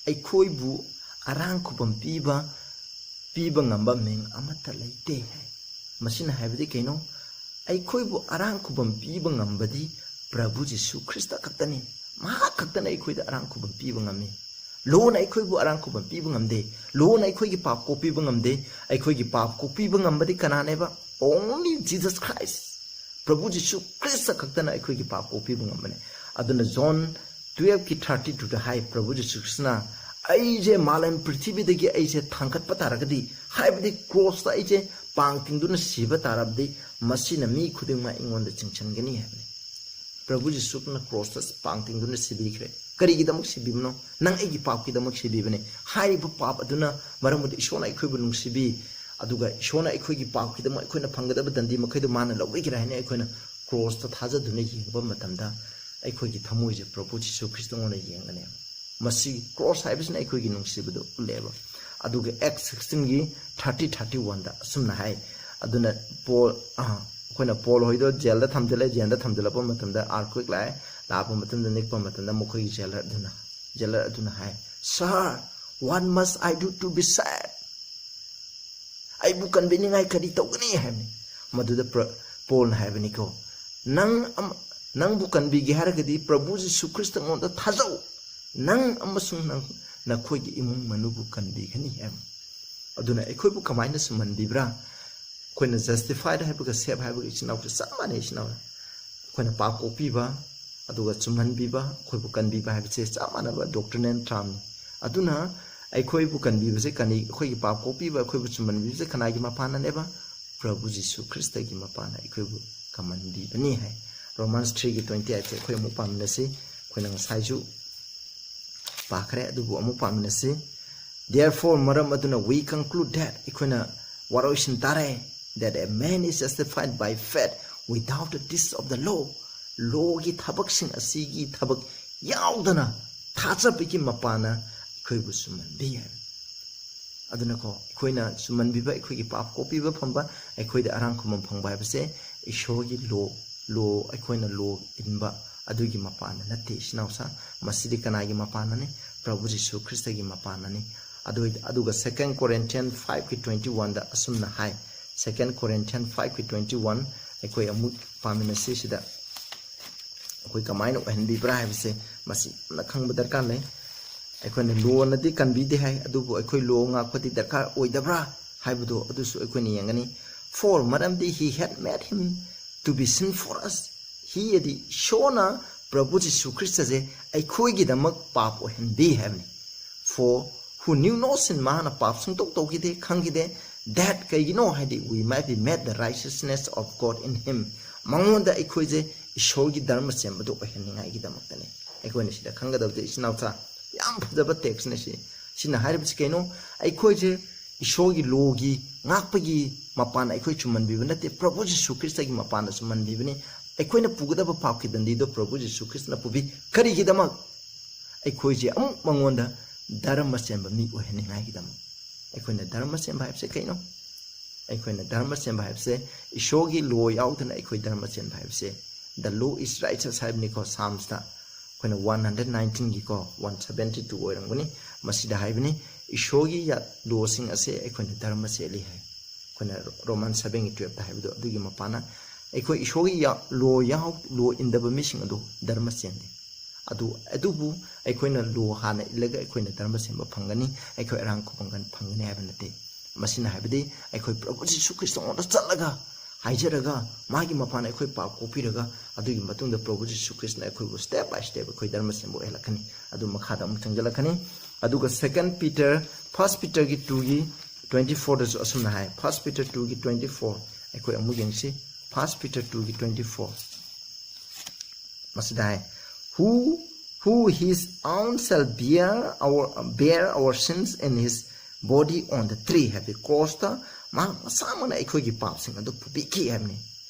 ꯑꯩꯈꯣꯏꯕꯨ ꯑꯔꯥꯡ ꯈꯨꯕꯝ ꯄꯤꯕ, ꯄꯤꯕ ꯉꯝꯕ ꯃꯤꯡ ꯑꯃꯠꯇ ꯂꯩꯇꯦ" ꯍꯥꯏ꯫ ꯃꯁꯤꯅ ꯍꯥꯏꯕꯗꯤ ꯀꯩꯅꯣ? ꯑꯩꯈꯣꯏꯕꯨ ꯑꯔꯥꯡ ꯈꯨꯕꯝ ꯄꯤꯕ ꯉꯝꯕꯗꯤ ꯄ꯭ꯔꯚꯨ ꯖꯤꯁꯨ ꯈ꯭ꯔꯤꯁꯇ ꯈꯛꯇꯅꯤ꯫ ꯃꯍꯥꯛ ꯈꯛꯇꯅ ꯑꯩꯈꯣꯏꯗ ꯑꯔꯥꯡ ꯈꯨꯕꯝ ꯄꯤꯕ ꯉꯝꯃꯤ꯫ ꯂꯣꯅ ꯑꯩꯈꯣꯏꯕꯨ ꯑꯔꯥꯡ ꯈꯨꯕꯝ ꯄꯤꯕ ꯉꯝꯗꯦ꯫ ꯂꯣꯅ ꯑꯩꯈꯣꯏꯒꯤ ꯄꯥꯞ ꯀꯣꯛꯄꯤꯕ ꯉꯝꯗꯦ꯫ ꯑꯩꯈꯣꯏꯒꯤ ꯄꯥꯞ ꯀꯣꯛꯄꯤꯕ ꯉꯝꯕꯗꯤ ꯀꯅꯥꯅꯦꯕ? Only Jesus Christ꯫ ꯄ꯭ꯔꯚꯨ Jesus Christ ꯈꯛꯇꯅ ꯑꯩꯈꯣꯏꯒꯤ ꯄꯥꯞ ꯀꯣꯛꯄꯤꯕ ꯉꯝꯕꯅꯤ꯫ ꯑꯗꯨꯅ ꯖꯣꯟ twelve ꯀꯤ thirty two ꯗ ꯍꯥꯏ, ꯄ꯭ꯔꯚꯨ ꯖꯤꯁꯨ ꯈ꯭ꯔꯤꯁꯇꯅ, "ꯑꯩꯁꯦ ꯃꯥꯂꯦꯝ ꯄ꯭ꯔꯤꯊꯤꯕꯤꯗꯒꯤ ꯑꯩꯁꯦ ꯊꯥꯡꯒꯠꯄ ꯇꯥꯔꯒꯗꯤ, ꯍꯥꯏꯕꯗꯤ ꯀ꯭ꯔꯣꯁꯇ ꯑꯩꯁꯦ ꯄꯥꯡ ꯇꯤꯡꯗꯨꯅ ꯁꯤꯕ ꯇꯥꯔꯕꯗꯤ, ꯃꯁꯤꯅ ꯃꯤ ꯈꯨꯗꯤꯡꯃꯛ ꯑꯩꯉꯣꯟꯗ ꯆꯤꯡꯁꯤꯟꯒꯅꯤ" ꯍꯥꯏꯕꯅꯤ꯫ ꯄ꯭ꯔꯚꯨ ꯖꯤꯁꯨꯅ ꯀ꯭ꯔꯣꯁꯇ ꯄꯥꯡ ꯇꯤꯡꯗꯨꯅ ꯁꯤꯕꯤꯈ꯭ꯔꯦ꯫ ꯀꯔꯤꯒꯤꯗꯃꯛ ꯁꯤꯕꯤꯕꯅꯣ? ꯅꯪ ꯑꯩꯒꯤ ꯄꯥꯞꯀꯤꯗꯃꯛ ꯁꯤꯕꯤꯕꯅꯦ꯫ ꯍꯥꯏꯔꯤꯕ ꯄꯥꯞ ꯑꯗꯨꯅ ꯃꯔꯝ ꯑꯣꯏꯗꯨꯅ ꯏꯁꯣꯔꯅ ꯑꯩꯈꯣꯏꯕꯨ ꯅꯨꯡꯁꯤꯕꯤ, ꯑꯗꯨꯒ ꯏꯁꯣꯔꯅ ꯑꯩꯈꯣꯏꯒꯤ ꯄꯥꯞꯀꯤꯗꯃꯛ ꯑꯩꯈꯣꯏꯅ ꯐꯪꯒꯗꯕ ꯗꯟꯗꯤ ꯃꯈꯩꯗꯣ ꯃꯥꯅ ꯂꯧꯕꯤꯈ꯭ꯔꯦ ꯍꯥꯏꯅ ꯑꯩꯈꯣꯏꯅ ꯀ꯭ꯔꯣꯁꯇ ꯊꯥꯖꯗꯨꯅ ꯌꯦꯡꯕ ꯃꯇꯝꯗ, ꯑꯩꯈꯣꯏꯒꯤ ꯊꯃꯣꯏꯁꯦ ꯄ꯭ꯔꯚꯨ ꯖꯤꯁꯨ ꯈ꯭ꯔꯤꯁꯇꯉꯣꯟꯗ ꯌꯦꯡꯒꯅꯦꯕ꯫ ꯃꯁꯤ ꯀ꯭ꯔꯣꯁ ꯍꯥꯏꯕꯁꯤꯅ ꯑꯩꯈꯣꯏꯒꯤ ꯅꯨꯡꯁꯤꯕꯗꯨ ꯎꯠꯂꯦꯕ꯫ ꯑꯗꯨꯒ Acts sixteen ꯒꯤ thirty, thirty one ꯗ ꯑꯁꯨꯝꯅ ꯍꯥꯏ, ꯑꯗꯨꯅ ꯄꯣꯜ, ꯑ, ꯑꯩꯈꯣꯏꯅ ꯄꯣꯜ ꯍꯣꯏꯗꯣ ꯖꯦꯜꯗ ꯊꯝꯖꯤꯜꯂꯦ꯫ ꯖꯦꯜꯗ ꯊꯝꯖꯤꯜꯂꯛꯄ ꯃꯇꯝꯗ earthquake ꯂꯥꯛꯑꯦ꯫ ꯂꯥꯛꯄ ꯃꯇꯝꯗ, ꯅꯤꯛꯄ ꯃꯇꯝꯗ ꯃꯈꯣꯏꯒꯤ ꯖꯦꯂꯔ ꯑꯗꯨꯅ, ꯖꯦꯂꯔ ꯑꯗꯨꯅ ꯍꯥꯏ, "Sir, what must I do to be saved?" "ꯑꯩꯕꯨ ꯀꯟꯕꯤꯅꯤꯡꯉꯥꯏ ꯀꯔꯤ ꯇꯧꯒꯅꯤ?" ꯍꯥꯏꯕꯅꯤ꯫ ꯃꯗꯨꯗ ꯄ꯭ꯔ-, ꯄꯣꯜꯅ ꯍꯥꯏꯕꯅꯤꯀꯣ, "ꯅꯪ ꯑꯃ-, ꯅꯪꯕꯨ ꯀꯟꯕꯤꯒꯦ ꯍꯥꯏꯔꯒꯗꯤ ꯄ꯭ꯔꯚꯨ ꯖꯤꯁꯨ ꯈ꯭ꯔꯤꯁꯇꯉꯣꯟꯗ ꯊꯥꯖꯧ꯫ ꯅꯪ ꯑꯃꯁꯨꯡ ꯅꯪ, ꯅꯈꯣꯏꯒꯤ ꯏꯃꯨꯡ ꯃꯅꯨꯡꯕꯨ ꯀꯟꯕꯤꯒꯅꯤ" ꯍꯥꯏꯕ꯫ ꯑꯗꯨꯅ ꯑꯩꯈꯣꯏꯕꯨ ꯀꯃꯥꯏꯅ ꯁꯨꯝꯍꯟꯕꯤꯕ꯭ꯔꯥ? ꯑꯩꯈꯣꯏꯅ justified ꯍꯥꯏꯕꯒ saved ꯍꯥꯏꯕꯒ ꯏꯆꯤꯟ ꯏꯅꯥꯎꯁꯦ ꯆꯞ ꯃꯥꯟꯅꯩ꯫ ꯏꯆꯤꯟ ꯏꯅꯥꯎ ꯑꯩꯈꯣꯏꯅ ꯄꯥꯞ ꯀꯣꯛꯄꯤꯕ, ꯑꯗꯨꯒ ꯆꯨꯝꯍꯟꯕꯤꯕ, ꯑꯩꯈꯣꯏꯕꯨ ꯀꯟꯕꯤꯕ ꯍꯥꯏꯕꯁꯦ ꯆꯞ ꯃꯥꯟꯅꯕ doctrinal termꯅꯤ꯫ ꯑꯗꯨꯅ ꯑꯩꯈꯣꯏꯕꯨ ꯀꯟꯕꯤꯕꯁꯦ ꯀꯅꯤ, ꯑꯩꯈꯣꯏꯒꯤ ꯄꯥꯞ ꯀꯣꯛꯄꯤꯕ, ꯑꯩꯈꯣꯏꯕꯨ ꯆꯨꯝꯍꯟꯕꯤꯕꯁꯦ ꯀꯅꯥꯒꯤ ꯃꯄꯥꯟꯅꯅꯦꯕ? ꯄ꯭ꯔꯚꯨ ꯖꯤꯁꯨ ꯈ꯭ꯔꯤꯁꯇꯒꯤ ꯃꯄꯥꯟꯅ ꯑꯩꯈꯣꯏꯕꯨ ꯀꯝꯍꯟꯕꯤꯕꯅꯤ ꯍꯥꯏ꯫ Romans threeꯒꯤ twenty eightꯁꯦ ꯑꯩꯈꯣꯏ ꯑꯃꯨꯛ ꯄꯥꯃꯤꯟꯅꯁꯤ꯫ ꯑꯩꯈꯣꯏꯅ ꯉꯁꯥꯏꯁꯨ ꯄꯥꯈ꯭ꯔꯦ, ꯑꯗꯨꯕꯨ ꯑꯃꯨꯛ ꯄꯥꯃꯤꯟꯅꯁꯤ꯫ Therefore, ꯃꯔꯝ ꯑꯗꯨꯅ we conclude that, ꯑꯩꯈꯣꯏꯅ ꯋꯥꯔꯣꯏꯁꯤꯟ ꯇꯥꯔꯦ, that a man is justified by faith without the deeds of the law. Lawꯒꯤ ꯊꯕꯛꯁꯤꯡ ꯑꯁꯤꯒꯤ ꯊꯕꯛ ꯌꯥꯎꯗꯅ ꯊꯥꯖꯕꯒꯤ ꯃꯄꯥꯟꯅ ꯑꯩꯈꯣꯏꯕꯨ ꯆꯨꯝꯍꯟꯕꯤ ꯍꯥꯏ꯫ ꯑꯗꯨꯅꯀꯣ, ꯑꯩꯈꯣꯏꯅ ꯆꯨꯝꯍꯟꯕꯤꯕ, ꯑꯩꯈꯣꯏꯒꯤ ꯄꯥꯞ ꯀꯣꯛꯄꯤꯕ ꯐꯪꯕ, ꯑꯩꯈꯣꯏꯗ ꯑꯔꯥꯡ ꯈꯨꯃꯝ ꯐꯪꯕ ꯍꯥꯏꯕꯁꯦ ꯏꯁꯣꯔꯒꯤ law, law, ꯑꯩꯈꯣꯏꯅ law ꯏꯟꯕ ꯑꯗꯨꯒꯤ ꯃꯄꯥꯟꯅ ꯅꯠꯇꯦ, ꯏꯆꯤꯟ ꯏꯅꯥꯎꯁꯥ꯫ ꯃꯁꯤꯗꯤ ꯀꯅꯥꯒꯤ ꯃꯄꯥꯟꯅꯅꯤ? ꯄ꯭ꯔꯚꯨ ꯖꯤꯁꯨ ꯈ꯭ꯔꯤꯁꯇꯒꯤ ꯃꯄꯥꯟꯅꯅꯤ꯫ ꯑꯗꯨ, ꯑꯗꯨꯒ Second Corinthians fiveꯀꯤ twenty oneꯗ ꯑꯁꯨꯝꯅ ꯍꯥꯏ, Second Corinthians fiveꯀꯤ twenty one, ꯑꯩꯈꯣꯏ ꯑꯃꯨꯛ ꯄꯥꯃꯤꯟꯅꯁꯤ꯫ ꯁꯤꯗ ꯑꯩꯈꯣꯏ ꯀꯃꯥꯏꯅ ꯑꯣꯏꯍꯟꯕꯤꯕ꯭ꯔꯥ ꯍꯥꯏꯕꯁꯦ ꯃꯁꯤ ꯌꯥꯝꯅ ꯈꯪꯕ ꯗꯔꯀꯥꯔ ꯂꯩ꯫ ꯑꯩꯈꯣꯏꯅ lawꯅꯗꯤ ꯀꯟꯕꯤꯗꯦ ꯍꯥꯏ, ꯑꯗꯨꯕꯨ ꯑꯩꯈꯣꯏ law ꯉꯥꯛꯄꯗꯤ ꯗꯔꯀꯥꯔ ꯑꯣꯏꯗꯕ꯭ꯔꯥ ꯍꯥꯏꯕꯗꯣ ꯑꯗꯨꯁꯨ ꯑꯩꯈꯣꯏꯅ ꯌꯦꯡꯒꯅꯤ꯫ For, ꯃꯔꯝꯗꯤ he had made him to be sin for us꯫ He ꯑꯗꯤ ꯏꯁꯣꯔꯅ ꯄ꯭ꯔꯚꯨ ꯖꯤꯁꯨ ꯈ꯭ꯔꯤꯁꯇꯁꯦ ꯑꯩꯈꯣꯏꯒꯤꯗꯃꯛ ꯄꯥꯞ ꯑꯣꯏꯍꯟꯕꯤ ꯍꯥꯏꯕꯅꯤ꯫ For who knew no sin, ꯃꯥꯅ ꯄꯥꯞ ꯁꯨꯡꯇꯧ ꯇꯧꯈꯤꯗꯦ, ꯈꯪꯈꯤꯗꯦ꯫ That, ꯀꯩꯒꯤꯅꯣ ꯍꯥꯏꯗꯤ, we might be made the righteousness of God in him, ꯃꯉꯣꯟꯗ ꯑꯩꯈꯣꯏꯁꯦ ꯏꯁꯣꯔꯒꯤ ꯙꯔꯃ ꯆꯦꯟꯕꯗꯣ ꯑꯣꯏꯍꯟꯅꯤꯡꯉꯥꯏꯒꯤꯗꯃꯛꯇꯅꯤ꯫ ꯑꯩꯈꯣꯏꯅ ꯁꯤꯗ ꯈꯪꯒꯗꯕꯗꯤ, ꯏꯆꯤꯟ ꯏꯅꯥꯎꯁꯥ, ꯌꯥꯝ ꯐꯖꯕ textꯅꯤ ꯁꯤ꯫ ꯁꯤꯅ ꯍꯥꯏꯔꯤꯕꯁꯤ ꯀꯩꯅꯣ? ꯑꯩꯈꯣꯏꯁꯦ ꯏꯁꯣꯔꯒꯤ lawꯒꯤ ꯉꯥꯛꯄꯒꯤ ꯃꯄꯥꯟ ꯑꯩꯈꯣꯏ ꯆꯨꯝꯍꯟꯕꯤꯕ ꯅꯠꯇꯦ, ꯄ꯭ꯔꯚꯨ ꯖꯤꯁꯨ ꯈ꯭ꯔꯤꯁꯇꯒꯤ ꯃꯄꯥꯟꯗ ꯆꯨꯝꯍꯟꯕꯤꯕꯅꯤ꯫ ꯑꯩꯈꯣꯏꯅ ꯄꯨꯒꯗꯕ ꯄꯥꯞꯀꯤ ꯗꯟꯗꯤꯗꯣ ꯄ꯭ꯔꯚꯨ ꯖꯤꯁꯨ ꯈ꯭ꯔꯤꯁꯇꯅ ꯄꯨꯕꯤ꯫ ꯀꯔꯤꯒꯤꯗꯃꯛ? ꯑꯩꯈꯣꯏꯁꯦ ꯑꯃꯨꯛ ꯃꯉꯣꯟꯗ ꯙꯔꯃ ꯆꯦꯟꯕ ꯃꯤ ꯑꯣꯏꯍꯟꯅꯤꯡꯉꯥꯏꯒꯤꯗꯃꯛ꯫ ꯑꯩꯈꯣꯏꯅ ꯙꯔꯃ ꯆꯦꯟꯕ ꯍꯥꯏꯕꯁꯦ ꯀꯩꯅꯣ? ꯑꯩꯈꯣꯏꯅ ꯙꯔꯃ ꯆꯦꯟꯕ ꯍꯥꯏꯕꯁꯦ, ꯏꯁꯣꯔꯒꯤ law ꯌꯥꯎꯗꯅ ꯑꯩꯈꯣꯏ ꯙꯔꯃ ꯆꯦꯟꯕ ꯍꯥꯏꯕꯁꯦ, "The law is righteous" ꯍꯥꯏꯕꯅꯤꯀꯣ, Psalmsꯇ꯫ ꯑꯩꯈꯣꯏꯅ one hundred nineteenꯒꯤꯀꯣ, one seventy two ꯑꯣꯏꯔꯝꯒꯅꯤ, ꯃꯁꯤꯗ ꯍꯥꯏꯕꯅꯤ, ꯏꯁꯣꯔꯒꯤ ꯌꯥ-, lawꯁꯤꯡ ꯑꯁꯦ ꯑꯩꯈꯣꯏꯅ ꯙꯔꯃ ꯆꯦꯜꯂꯤ ꯍꯥꯏ꯫ ꯑꯩꯈꯣꯏꯅ Roman sevenꯒꯤ twelveꯇ ꯍꯥꯏꯕꯗꯣ, ꯑꯗꯨꯒꯤ ꯃꯄꯥꯟꯅ ꯑꯩꯈꯣꯏ ꯏꯁꯣꯔꯒꯤ ꯌꯥ-, law ꯌꯥꯎ-, law ꯏꯟꯗꯕ ꯃꯤꯁꯤꯡ ꯑꯗꯨ ꯙꯔꯃ ꯆꯦꯟꯗꯦ꯫ ꯑꯗꯨ, ꯑꯗꯨꯕꯨ ꯑꯩꯈꯣꯏꯅ law ꯍꯥꯟꯅ ꯏꯜꯂꯒ ꯑꯩꯈꯣꯏꯅ ꯙꯔꯃ ꯆꯦꯟꯕ ꯐꯪꯒꯅꯤ, ꯑꯩꯈꯣꯏ ꯑꯔꯥꯡ ꯈꯨꯐꯝ ꯐꯪꯒꯅꯤ ꯍꯥꯏꯕ ꯅꯠꯇꯦ꯫ ꯃꯁꯤꯅ ꯍꯥꯏꯕꯗꯤ ꯑꯩꯈꯣꯏ ꯄ꯭ꯔꯚꯨ ꯖꯤꯁꯨ ꯈ꯭ꯔꯤꯁꯇꯉꯣꯟꯗ ꯆꯠꯂꯒ ꯍꯥꯏꯖꯔꯒ ꯃꯥꯒꯤ ꯃꯄꯥꯟꯅ ꯑꯩꯈꯣꯏ ꯄꯥꯞ ꯀꯣꯛꯄꯤꯔꯒ ꯑꯗꯨꯒꯤ ꯃꯇꯨꯡꯗ ꯄ꯭ꯔꯚꯨ ꯖꯤꯁꯨ ꯈ꯭ꯔꯤꯁꯇꯅ ꯑꯩꯈꯣꯏꯕꯨ step by step ꯑꯩꯈꯣꯏ ꯙꯔꯃ ꯁꯦꯝꯕ ꯑꯣꯏꯍꯜꯂꯛꯀꯅꯤ꯫ ꯑꯗꯨ ꯃꯈꯥꯗ ꯑꯃꯨꯛ ꯆꯪꯁꯤꯜꯂꯛꯀꯅꯤ꯫ ꯑꯗꯨꯒ Second Peter, First Peterꯒꯤ twoꯒꯤ twenty fourꯗꯁꯨ ꯑꯁꯨꯝꯅ ꯍꯥꯏ꯫ First Peter twoꯒꯤ twenty four ꯑꯩꯈꯣꯏ ꯑꯃꯨꯛ ꯌꯦꯡꯁꯤ꯫ First Peter twoꯒꯤ twenty four꯫ ꯃꯁꯤꯗ ꯍꯥꯏ, who who his own self bear our bear our sins in his body on the tree, ꯍꯥꯏꯕꯗꯤ ꯀ꯭ꯔꯣꯁꯇ ꯃꯍꯥꯛ ꯃꯁꯥꯃꯛꯅ ꯑꯩꯈꯣꯏꯒꯤ ꯄꯥꯞꯁꯤꯡ ꯑꯗꯨ ꯄꯨꯕꯤꯈꯤ ꯍꯥꯏꯕꯅꯤ꯫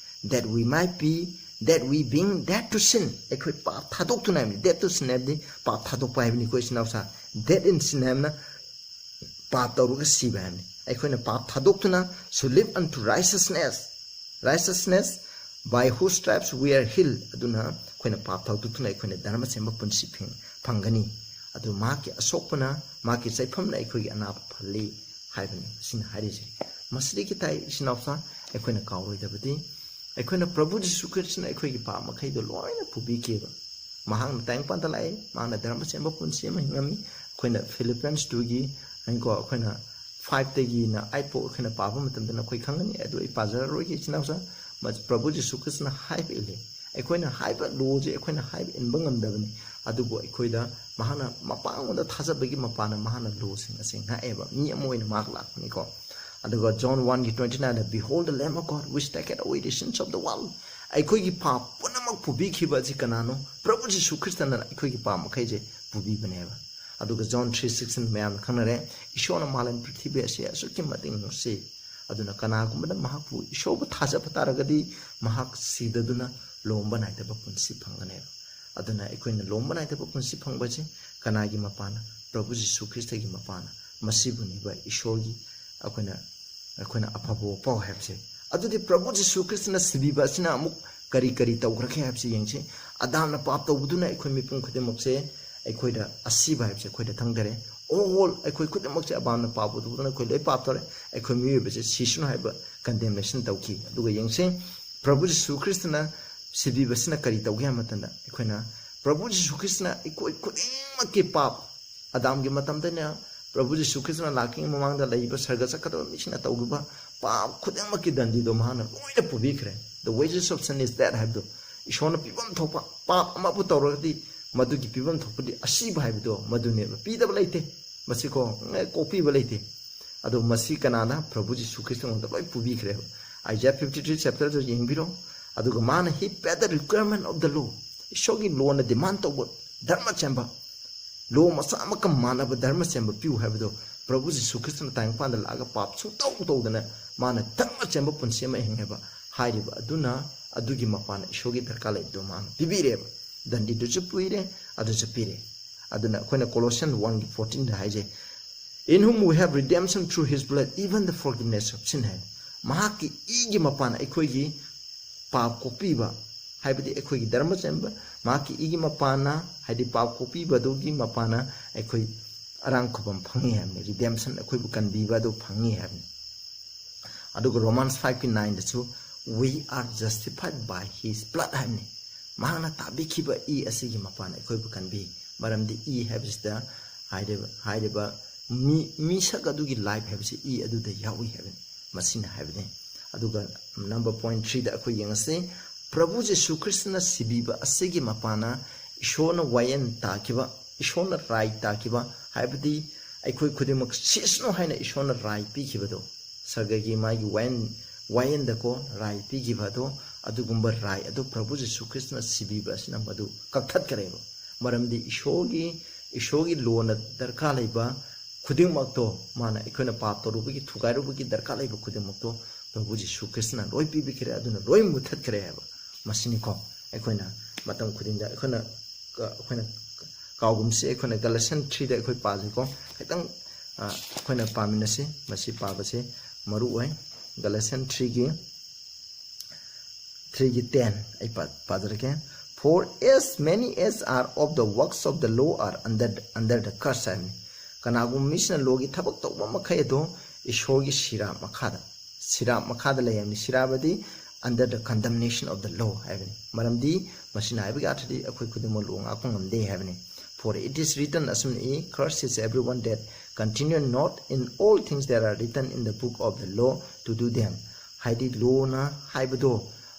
That we might be that we being dead to sin, ꯑꯩꯈꯣꯏ ꯄꯥꯞ ꯊꯥꯗꯣꯛꯇꯨꯅ ꯍꯥꯏꯕꯅꯤ꯫ Dead to sin ꯍꯥꯏꯕꯗꯤ ꯄꯥꯞ ꯊꯥꯗꯣꯛꯄ ꯍꯥꯏꯕꯅꯤꯀꯣ ꯏꯆꯤꯟ ꯏꯅꯥꯎꯁꯥ꯫ Dead in sin ꯍꯥꯏꯕꯅ ꯄꯥꯞ ꯇꯧꯔꯒ ꯁꯤꯕ ꯍꯥꯏꯕꯅꯤ꯫ ꯑꯩꯈꯣꯏꯅ ꯄꯥꯞ ꯊꯥꯗꯣꯛꯇꯨꯅ, to live unto righteousness, righteousness by whose stripes we are healed, ꯑꯗꯨꯅ ꯑꯩꯈꯣꯏꯅ ꯄꯥꯞ ꯊꯥꯗꯣꯛꯇꯨꯅ ꯑꯩꯈꯣꯏꯅ ꯙꯔꯃ ꯁꯦꯝꯕ ꯄꯨꯟꯁꯤ ꯐꯪ- ꯐꯪꯒꯅꯤ꯫ ꯑꯗꯨ ꯃꯍꯥꯛꯀꯤ ꯑꯁꯣꯛꯄꯅ, ꯃꯍꯥꯛꯀꯤ ꯆꯩꯐꯝꯅ ꯑꯩꯈꯣꯏꯒꯤ ꯑꯅꯥꯕ ꯐꯍꯜꯂꯤ ꯍꯥꯏꯕꯅꯤ꯫ ꯃꯁꯤꯅ ꯍꯥꯏꯔꯤꯁꯦ ꯃꯁꯤꯗꯒꯤ ꯇꯥꯏ ꯏꯆꯤꯟ ꯏꯅꯥꯎꯁꯥ, ꯑꯩꯈꯣꯏꯅ ꯀꯥꯎꯔꯣꯏꯗꯕꯗꯤ ꯑꯩꯈꯣꯏꯅ ꯄ꯭ꯔꯚꯨ ꯖꯤꯁꯨ ꯈ꯭ꯔꯤꯁꯇꯅ ꯑꯩꯈꯣꯏꯒꯤ ꯄꯥꯞ ꯃꯈꯩꯗꯣ ꯂꯣꯏꯅ ꯄꯨꯕꯤꯈꯤꯕ꯫ ꯃꯍꯥꯛꯅ ꯇꯥꯏꯕꯪꯄꯥꯟꯗ ꯂꯥꯛꯏ, ꯃꯍꯥꯛꯅ ꯙꯔꯃ ꯁꯦꯝꯕ ꯄꯨꯟꯁꯤ ꯑꯃ ꯍꯤꯡꯉꯝꯃꯤ꯫ ꯑꯩꯈꯣꯏꯅ Philippians twoꯒꯤ, ꯀꯣ, ꯑꯩꯈꯣꯏꯅ fiveꯇꯒꯤꯅ eight ꯐꯥꯎ ꯑꯩꯈꯣꯏꯅ ꯄꯥꯕ ꯃꯇꯝꯗ ꯅꯈꯣꯏ ꯈꯪꯒꯅꯤ꯫ ꯑꯗꯨ ꯑꯩ ꯄꯥꯖꯔꯔꯣꯏꯒꯦ ꯏꯆꯤꯟ ꯏꯅꯥꯎꯁꯥ꯫ ꯃ- ꯄ꯭ꯔꯚꯨ ꯖꯤꯁꯨ ꯈ꯭ꯔꯤꯁꯇꯅ ꯍꯥꯏꯕ ꯏꯜꯂꯤ꯫ ꯑꯩꯈꯣꯏꯅ ꯍꯥꯏꯕ ꯂꯣꯁꯦ ꯑꯩꯈꯣꯏꯅ ꯍꯥꯏꯕ ꯏꯟꯕ ꯉꯝꯗꯕꯅꯤ꯫ ꯑꯗꯨꯕꯨ ꯑꯩꯈꯣꯏꯗ ꯃꯍꯥꯛꯅ ꯃꯄꯥꯡꯒꯣꯟꯗ ꯊꯥꯖꯕꯒꯤ ꯃꯄꯥꯟꯅ ꯃꯍꯥꯛꯅ ꯂꯣꯁꯤꯡ ꯑꯁꯤ ꯉꯥꯛꯑꯦꯕ꯫ ꯃꯤ ꯑꯃ ꯑꯣꯏꯅ ꯃꯍꯥꯛ ꯂꯥꯛꯄꯅꯤꯀꯣ꯫ ꯑꯗꯨꯒ John oneꯒꯤ twenty nineꯗ, "Behold the Lamb of God which taketh away the sins of the world." ꯑꯩꯈꯣꯏꯒꯤ ꯄꯥꯞ ꯄꯨꯝꯅꯃꯛ ꯄꯨꯕꯤꯈꯤꯕ ꯑꯁꯤ ꯀꯅꯥꯅꯣ? ꯄ꯭ꯔꯚꯨ ꯖꯤꯁꯨ ꯈ꯭ꯔꯤꯁꯇꯅ ꯑꯩꯈꯣꯏꯒꯤ ꯄꯥꯞ ꯃꯈꯩꯁꯦ ꯄꯨꯕꯤꯕꯅꯦꯕ꯫ ꯑꯗꯨꯒ John three sixteen ꯃꯌꯥꯝꯅ ꯈꯪꯅꯔꯦ, "ꯏꯁꯣꯔꯅ ꯃꯥꯂꯦꯝ ꯄ꯭ꯔꯤꯊꯤꯕꯤ ꯑꯁꯤ ꯑꯁꯨꯛꯀꯤ ꯃꯇꯤꯛ ꯅꯨꯡꯁꯤ, ꯑꯗꯨꯅ ꯀꯅꯥꯒꯨꯝꯕꯅ ꯃꯍꯥꯛꯄꯨ, ꯏꯁꯣꯔꯕꯨ ꯊꯥꯖꯕ ꯇꯥꯔꯒꯗꯤ ꯃꯍꯥꯛ ꯁꯤꯗꯗꯨꯅ ꯂꯣꯝꯕ ꯅꯥꯏꯗꯕ ꯄꯨꯟꯁꯤ ꯐꯪꯒꯅꯦꯕ"꯫ ꯑꯗꯨꯅ ꯑꯩꯈꯣꯏꯅ ꯂꯣꯝꯕ ꯅꯥꯏꯗꯕ ꯄꯨꯟꯁꯤ ꯐꯪꯕꯁꯦ ꯀꯅꯥꯒꯤ ꯃꯄꯥꯟꯅ? ꯄ꯭ꯔꯚꯨ ꯖꯤꯁꯨ ꯈ꯭ꯔꯤꯁꯇꯒꯤ ꯃꯄꯥꯟꯅ꯫ ꯃꯁꯤꯕꯨꯅꯤꯕ ꯏꯁꯣꯔꯒꯤ ꯑꯩꯈꯣꯏꯅ, ꯑꯩꯈꯣꯏꯅ ꯑꯐꯕ ꯄꯥꯎ ꯍꯥꯏꯕꯁꯦ꯫ ꯑꯗꯨꯗꯤ ꯄ꯭ꯔꯚꯨ ꯖꯤꯁꯨ ꯈ꯭ꯔꯤꯁꯇꯅ ꯁꯤꯕꯤꯕ ꯑꯁꯤꯅ ꯑꯃꯨꯛ ꯀꯔꯤ ꯀꯔꯤ ꯇꯧꯈ꯭ꯔꯒꯦ ꯍꯥꯏꯕꯁꯤ ꯌꯦꯡꯁꯤ꯫ ꯑꯗꯥꯝꯅ ꯄꯥꯞ ꯇꯧꯕꯗꯨꯅ ꯑꯩꯈꯣꯏ ꯃꯤꯄꯨꯝ ꯈꯨꯗꯤꯡꯃꯛꯁꯦ ꯑꯩꯈꯣꯏꯗ ꯑꯁꯤꯕ ꯍꯥꯏꯕꯁꯦ ꯑꯩꯈꯣꯏꯗ ꯊꯪꯗꯔꯦ꯫ All ꯑꯩꯈꯣꯏ ꯈꯨꯗꯤꯡꯃꯛꯁꯦ ꯑꯗꯥꯝꯅ ꯄꯥꯞ ꯇꯧꯕꯗꯨꯅ ꯑꯩꯈꯣꯏ ꯂꯣꯏ ꯄꯥꯞ ꯇꯧꯔꯦ꯫ ꯑꯩꯈꯣꯏ ꯃꯤꯑꯣꯏꯕꯁꯦ ꯁꯤꯁꯅꯨ ꯍꯥꯏꯕ condemnation ꯇꯧꯈꯤ꯫ ꯑꯗꯨꯒ ꯌꯦꯡꯁꯤ, ꯄ꯭ꯔꯚꯨ ꯖꯤꯁꯨ ꯈ꯭ꯔꯤꯁꯇꯅ ꯁꯤꯕꯤꯕꯁꯤꯅ ꯀꯔꯤ ꯇꯧꯒꯦ ꯍꯥꯏꯕ ꯃꯇꯝꯗ, ꯑꯩꯈꯣꯏꯅ ꯄ꯭ꯔꯚꯨ ꯖꯤꯁꯨ ꯈ꯭ꯔꯤꯁꯇꯅ ꯑꯩꯈꯣꯏ ꯈꯨꯗꯤꯡꯃꯛꯀꯤ ꯄꯥꯞ, ꯑꯗꯥꯝꯒꯤ ꯃꯇꯝꯗꯅ ꯄ꯭ꯔꯚꯨ ꯖꯤꯁꯨ ꯈ꯭ꯔꯤꯁꯇꯅ ꯂꯥꯛꯇ꯭ꯔꯤꯉꯩ ꯃꯃꯥꯡꯗ ꯂꯩꯔꯤꯕ ꯁꯔꯒ ꯆꯠꯀꯗꯕ ꯃꯤꯁꯤꯡꯅ ꯇꯧꯈꯤꯕ ꯄꯥꯞ ꯈꯨꯗꯤꯡꯃꯛꯀꯤ ꯗꯟꯗꯤꯗꯣ ꯃꯍꯥꯛꯅ ꯂꯣꯏꯅ ꯄꯨꯕꯤꯈ꯭ꯔꯦ꯫ The wages of sin is death ꯍꯥꯏꯕꯗꯣ, ꯏꯁꯣꯔꯅ ꯄꯤꯐꯝ ꯊꯣꯛꯄ ꯄꯥꯞ ꯑꯃꯕꯨ ꯇꯧꯔꯒꯗꯤ ꯃꯗꯨꯒꯤ ꯄꯤꯐꯝ ꯊꯣꯛꯄꯗꯤ ꯑꯁꯤꯕ ꯍꯥꯏꯕꯗꯣ ꯃꯗꯨꯅꯦꯕ꯫ ꯄꯤꯗꯕ ꯂꯩꯇꯦ, ꯃꯁꯤꯀꯣ, ꯀꯣꯛꯄꯤꯕ ꯂꯩꯇꯦ꯫ ꯑꯗꯣ ꯃꯁꯤ ꯀꯅꯥꯅ? ꯄ꯭ꯔꯚꯨ ꯖꯤꯁꯨ ꯈ꯭ꯔꯤꯁꯇꯉꯣꯟꯗ ꯂꯣꯏ ꯄꯨꯕꯤꯈ꯭ꯔꯦꯕ꯫ Isaiah fifty three chapterꯗ ꯌꯦꯡꯕꯤꯔꯣ꯫ ꯑꯗꯨꯒ ꯃꯥꯅ he paid the requirement of the law, ꯏꯁꯣꯔꯒꯤ ꯂꯣꯅ ꯗꯤꯃꯥꯟ ꯇꯧꯕ ꯙꯔꯃ ꯆꯦꯟꯕ, ꯂꯣ ꯃꯆꯥ ꯑꯃꯒ ꯃꯥꯟꯅꯕ ꯙꯔꯃ ꯆꯦꯟꯕ ꯄꯤꯌꯨ ꯍꯥꯏꯕꯗꯣ ꯄ꯭ꯔꯚꯨ ꯖꯤꯁꯨ ꯈ꯭ꯔꯤꯁꯇꯅ ꯇꯥꯏꯕꯪꯄꯥꯟꯗ ꯂꯥꯛꯑꯒ ꯄꯥꯞ ꯁꯨꯡꯇꯧ ꯇꯧꯗꯅ ꯃꯥꯅ ꯙꯔꯃ ꯆꯦꯟꯕ ꯄꯨꯟꯁꯤ ꯑꯃ ꯍꯤꯡꯉꯦꯕ꯫ ꯍꯥꯏꯔꯤꯕ ꯑꯗꯨꯅ ꯑꯗꯨꯒꯤ ꯃꯄꯥꯟꯅ ꯏꯁꯣꯔꯒꯤ ꯗꯔꯀꯥꯔ ꯂꯩꯕꯗꯣ ꯃꯥꯅ ꯄꯤꯕꯤꯔꯦꯕ꯫ ꯗꯟꯗꯤꯗꯨꯁꯨ ꯄꯨꯏꯔꯦ, ꯑꯗꯨꯁꯨ ꯄꯤꯔꯦ꯫ ꯑꯗꯨꯅ ꯑꯩꯈꯣꯏꯅ Colossians one fourteenꯗ ꯍꯥꯏꯖꯩ, "In whom we have redemption through his blood, even the forgiveness of sin" ꯍꯥꯏꯅ꯫ ꯃꯍꯥꯛꯀꯤ ꯏꯒꯤ ꯃꯄꯥꯟꯅ ꯑꯩꯈꯣꯏꯒꯤ ꯄꯥꯞ ꯀꯣꯛꯄꯤꯕ, ꯍꯥꯏꯕꯗꯤ ꯑꯩꯈꯣꯏꯒꯤ ꯙꯔꯃ ꯆꯦꯟꯕ, ꯃꯍꯥꯛꯀꯤ ꯏꯒꯤ ꯃꯄꯥꯟꯅ, ꯍꯥꯏꯗꯤ ꯄꯥꯞ ꯀꯣꯛꯄꯤꯕꯗꯨꯒꯤ ꯃꯄꯥꯟꯅ ꯑꯩꯈꯣꯏ ꯑꯔꯥꯡ ꯈꯨꯕꯝ ꯐꯪꯉꯤ ꯍꯥꯏꯕꯅꯤ꯫ Redemption, ꯑꯩꯈꯣꯏꯕꯨ ꯀꯟꯕꯤꯕ ꯑꯗꯨ ꯐꯪꯉꯤ ꯍꯥꯏꯕꯅꯤ꯫ ꯑꯗꯨꯒ Romans fiveꯀꯤ nineꯗꯁꯨ "We are justified by his blood" ꯍꯥꯏꯕꯅꯤ꯫ ꯃꯍꯥꯛꯅ ꯇꯥꯕꯤꯈꯤꯕ ꯏ ꯑꯁꯤꯒꯤ ꯃꯄꯥꯟꯅ ꯑꯩꯈꯣꯏꯕꯨ ꯀꯟꯕꯤ꯫ ꯃꯔꯝꯗꯤ ꯏ ꯍꯥꯏꯕꯁꯤꯗ ꯍꯥꯏꯔꯤꯕ, ꯍꯥꯏꯔꯤꯕ ꯃꯤ, ꯃꯤꯁꯛ ꯑꯗꯨꯒꯤ life ꯍꯥꯏꯕꯁꯤ ꯏ ꯑꯗꯨꯗ ꯌꯥꯎꯏ ꯍꯥꯏꯕꯅꯤ꯫ ꯃꯁꯤꯅ ꯍꯥꯏꯕꯅꯤ꯫ ꯑꯗꯨꯒ number point threeꯗ ꯑꯩꯈꯣꯏ ꯌꯦꯡꯉꯁꯤ꯫ ꯄ꯭ꯔꯚꯨ ꯖꯤꯁꯨ ꯈ꯭ꯔꯤꯁꯇꯅ ꯁꯤꯕꯤꯕ ꯑꯁꯤꯒꯤ ꯃꯄꯥꯟꯅ ꯏꯁꯣꯔꯅ ꯋꯥꯌꯦꯜ ꯇꯥꯈꯤꯕ, ꯏꯁꯣꯔꯅ ꯔꯥꯏ ꯇꯥꯈꯤꯕ, ꯍꯥꯏꯕꯗꯤ ꯑꯩꯈꯣꯏ ꯈꯨꯗꯤꯡꯃꯛ ꯁꯤꯁꯅꯨ ꯍꯥꯏꯅ ꯏꯁꯣꯔꯅ ꯔꯥꯏ ꯄꯤꯈꯤꯕꯗꯣ, ꯁꯔꯒꯒꯤ ꯃꯥꯒꯤ ꯋꯥꯌꯦꯜ, ꯋꯥꯌꯦꯜꯗꯀꯣ ꯔꯥꯏ ꯄꯤꯈꯤꯕ ꯑꯗꯣ, ꯑꯗꯨꯒꯨꯝꯕ ꯔꯥꯏ ꯑꯗꯨ ꯄ꯭ꯔꯚꯨ ꯖꯤꯁꯨ ꯈ꯭ꯔꯤꯁꯇꯅ ꯁꯤꯕꯤꯕ ꯑꯁꯤꯅ ꯃꯗꯨ ꯀꯛꯊꯠꯈ꯭ꯔꯦꯕ꯫ ꯃꯔꯝꯗꯤ ꯏꯁꯣꯔꯒꯤ, ꯏꯁꯣꯔꯒꯤ ꯂꯣꯅ ꯗꯔꯀꯥꯔ ꯂꯩꯕ ꯈꯨꯗꯤꯡꯃꯛꯇꯣ, ꯃꯥꯅ ꯑꯩꯈꯣꯏꯅ ꯄꯥꯞ ꯇꯧꯔꯨꯕꯒꯤ, ꯊꯨꯒꯥꯏꯔꯨꯕꯒꯤ ꯗꯔꯀꯥꯔ ꯂꯩꯕ ꯈꯨꯗꯤꯡꯃꯛꯇꯣ ꯄ꯭ꯔꯚꯨ ꯖꯤꯁꯨ ꯈ꯭ꯔꯤꯁꯇꯅ ꯂꯣꯏ ꯄꯤꯕꯤꯈ꯭ꯔꯦ, ꯑꯗꯨꯅ ꯂꯣꯏ ꯃꯨꯠꯊꯠꯈ꯭ꯔꯦ ꯍꯥꯏꯕ꯫ ꯃꯁꯤꯅꯤꯀꯣ ꯑꯩꯈꯣꯏꯅ ꯃꯇꯝ ꯈꯨꯗꯤꯡꯗ ꯑꯩꯈꯣꯏꯅ, ꯑꯩꯈꯣꯏꯅ ꯀꯥꯎꯒꯨꯝꯁꯤ꯫ ꯑꯩꯈꯣꯏꯅ Galatians threeꯗ ꯑꯩꯈꯣꯏ ꯄꯥꯁꯤꯀꯣ, ꯈꯤꯇꯪ, ꯑ, ꯑꯩꯈꯣꯏꯅ ꯄꯥꯃꯤꯟꯅꯁꯤ꯫ ꯃꯁꯤ ꯄꯥꯕꯁꯦ ꯃꯔꯨ ꯑꯣꯏ꯫ Galatians threeꯒꯤ, threeꯒꯤ ten ꯑꯩ ꯄꯥ-, ꯄꯥꯖꯔꯛꯀꯦ꯫ "For as many as are of the works of the law are under, under the curse" ꯍꯥꯏꯕꯅꯤ꯫ ꯀꯅꯥꯒꯨꯝꯕ ꯃꯤꯁꯤꯅ ꯂꯣꯒꯤ ꯊꯕꯛ ꯇꯧꯕ ꯃꯈꯩ ꯑꯗꯣ ꯏꯁꯣꯔꯒꯤ ꯁꯤꯔꯥ ꯃꯈꯥꯗ, ꯁꯤꯔꯥ ꯃꯈꯥꯗ ꯂꯩ ꯍꯥꯏꯕꯅꯤ꯫ ꯁꯤꯔꯥꯕꯗꯤ under the condemnation of the law ꯍꯥꯏꯕꯅꯤ꯫ ꯃꯔꯝꯗꯤ ꯃꯁꯤꯅ ꯍꯥꯏꯕꯒꯤ ꯑꯥꯔꯊꯗꯤ ꯑꯩꯈꯣꯏ ꯈꯨꯗꯤꯡꯃꯛ ꯂꯣ ꯉꯥꯛꯄ ꯉꯝꯗꯦ ꯍꯥꯏꯕꯅꯤ꯫ For it is written, ꯑꯁꯨꯝꯅ E, "Cursed is everyone that continue not in all things that are written in the book of the law to do them." ꯍꯥꯏꯗꯤ ꯂꯣꯅ ꯍꯥꯏꯕꯗꯣ,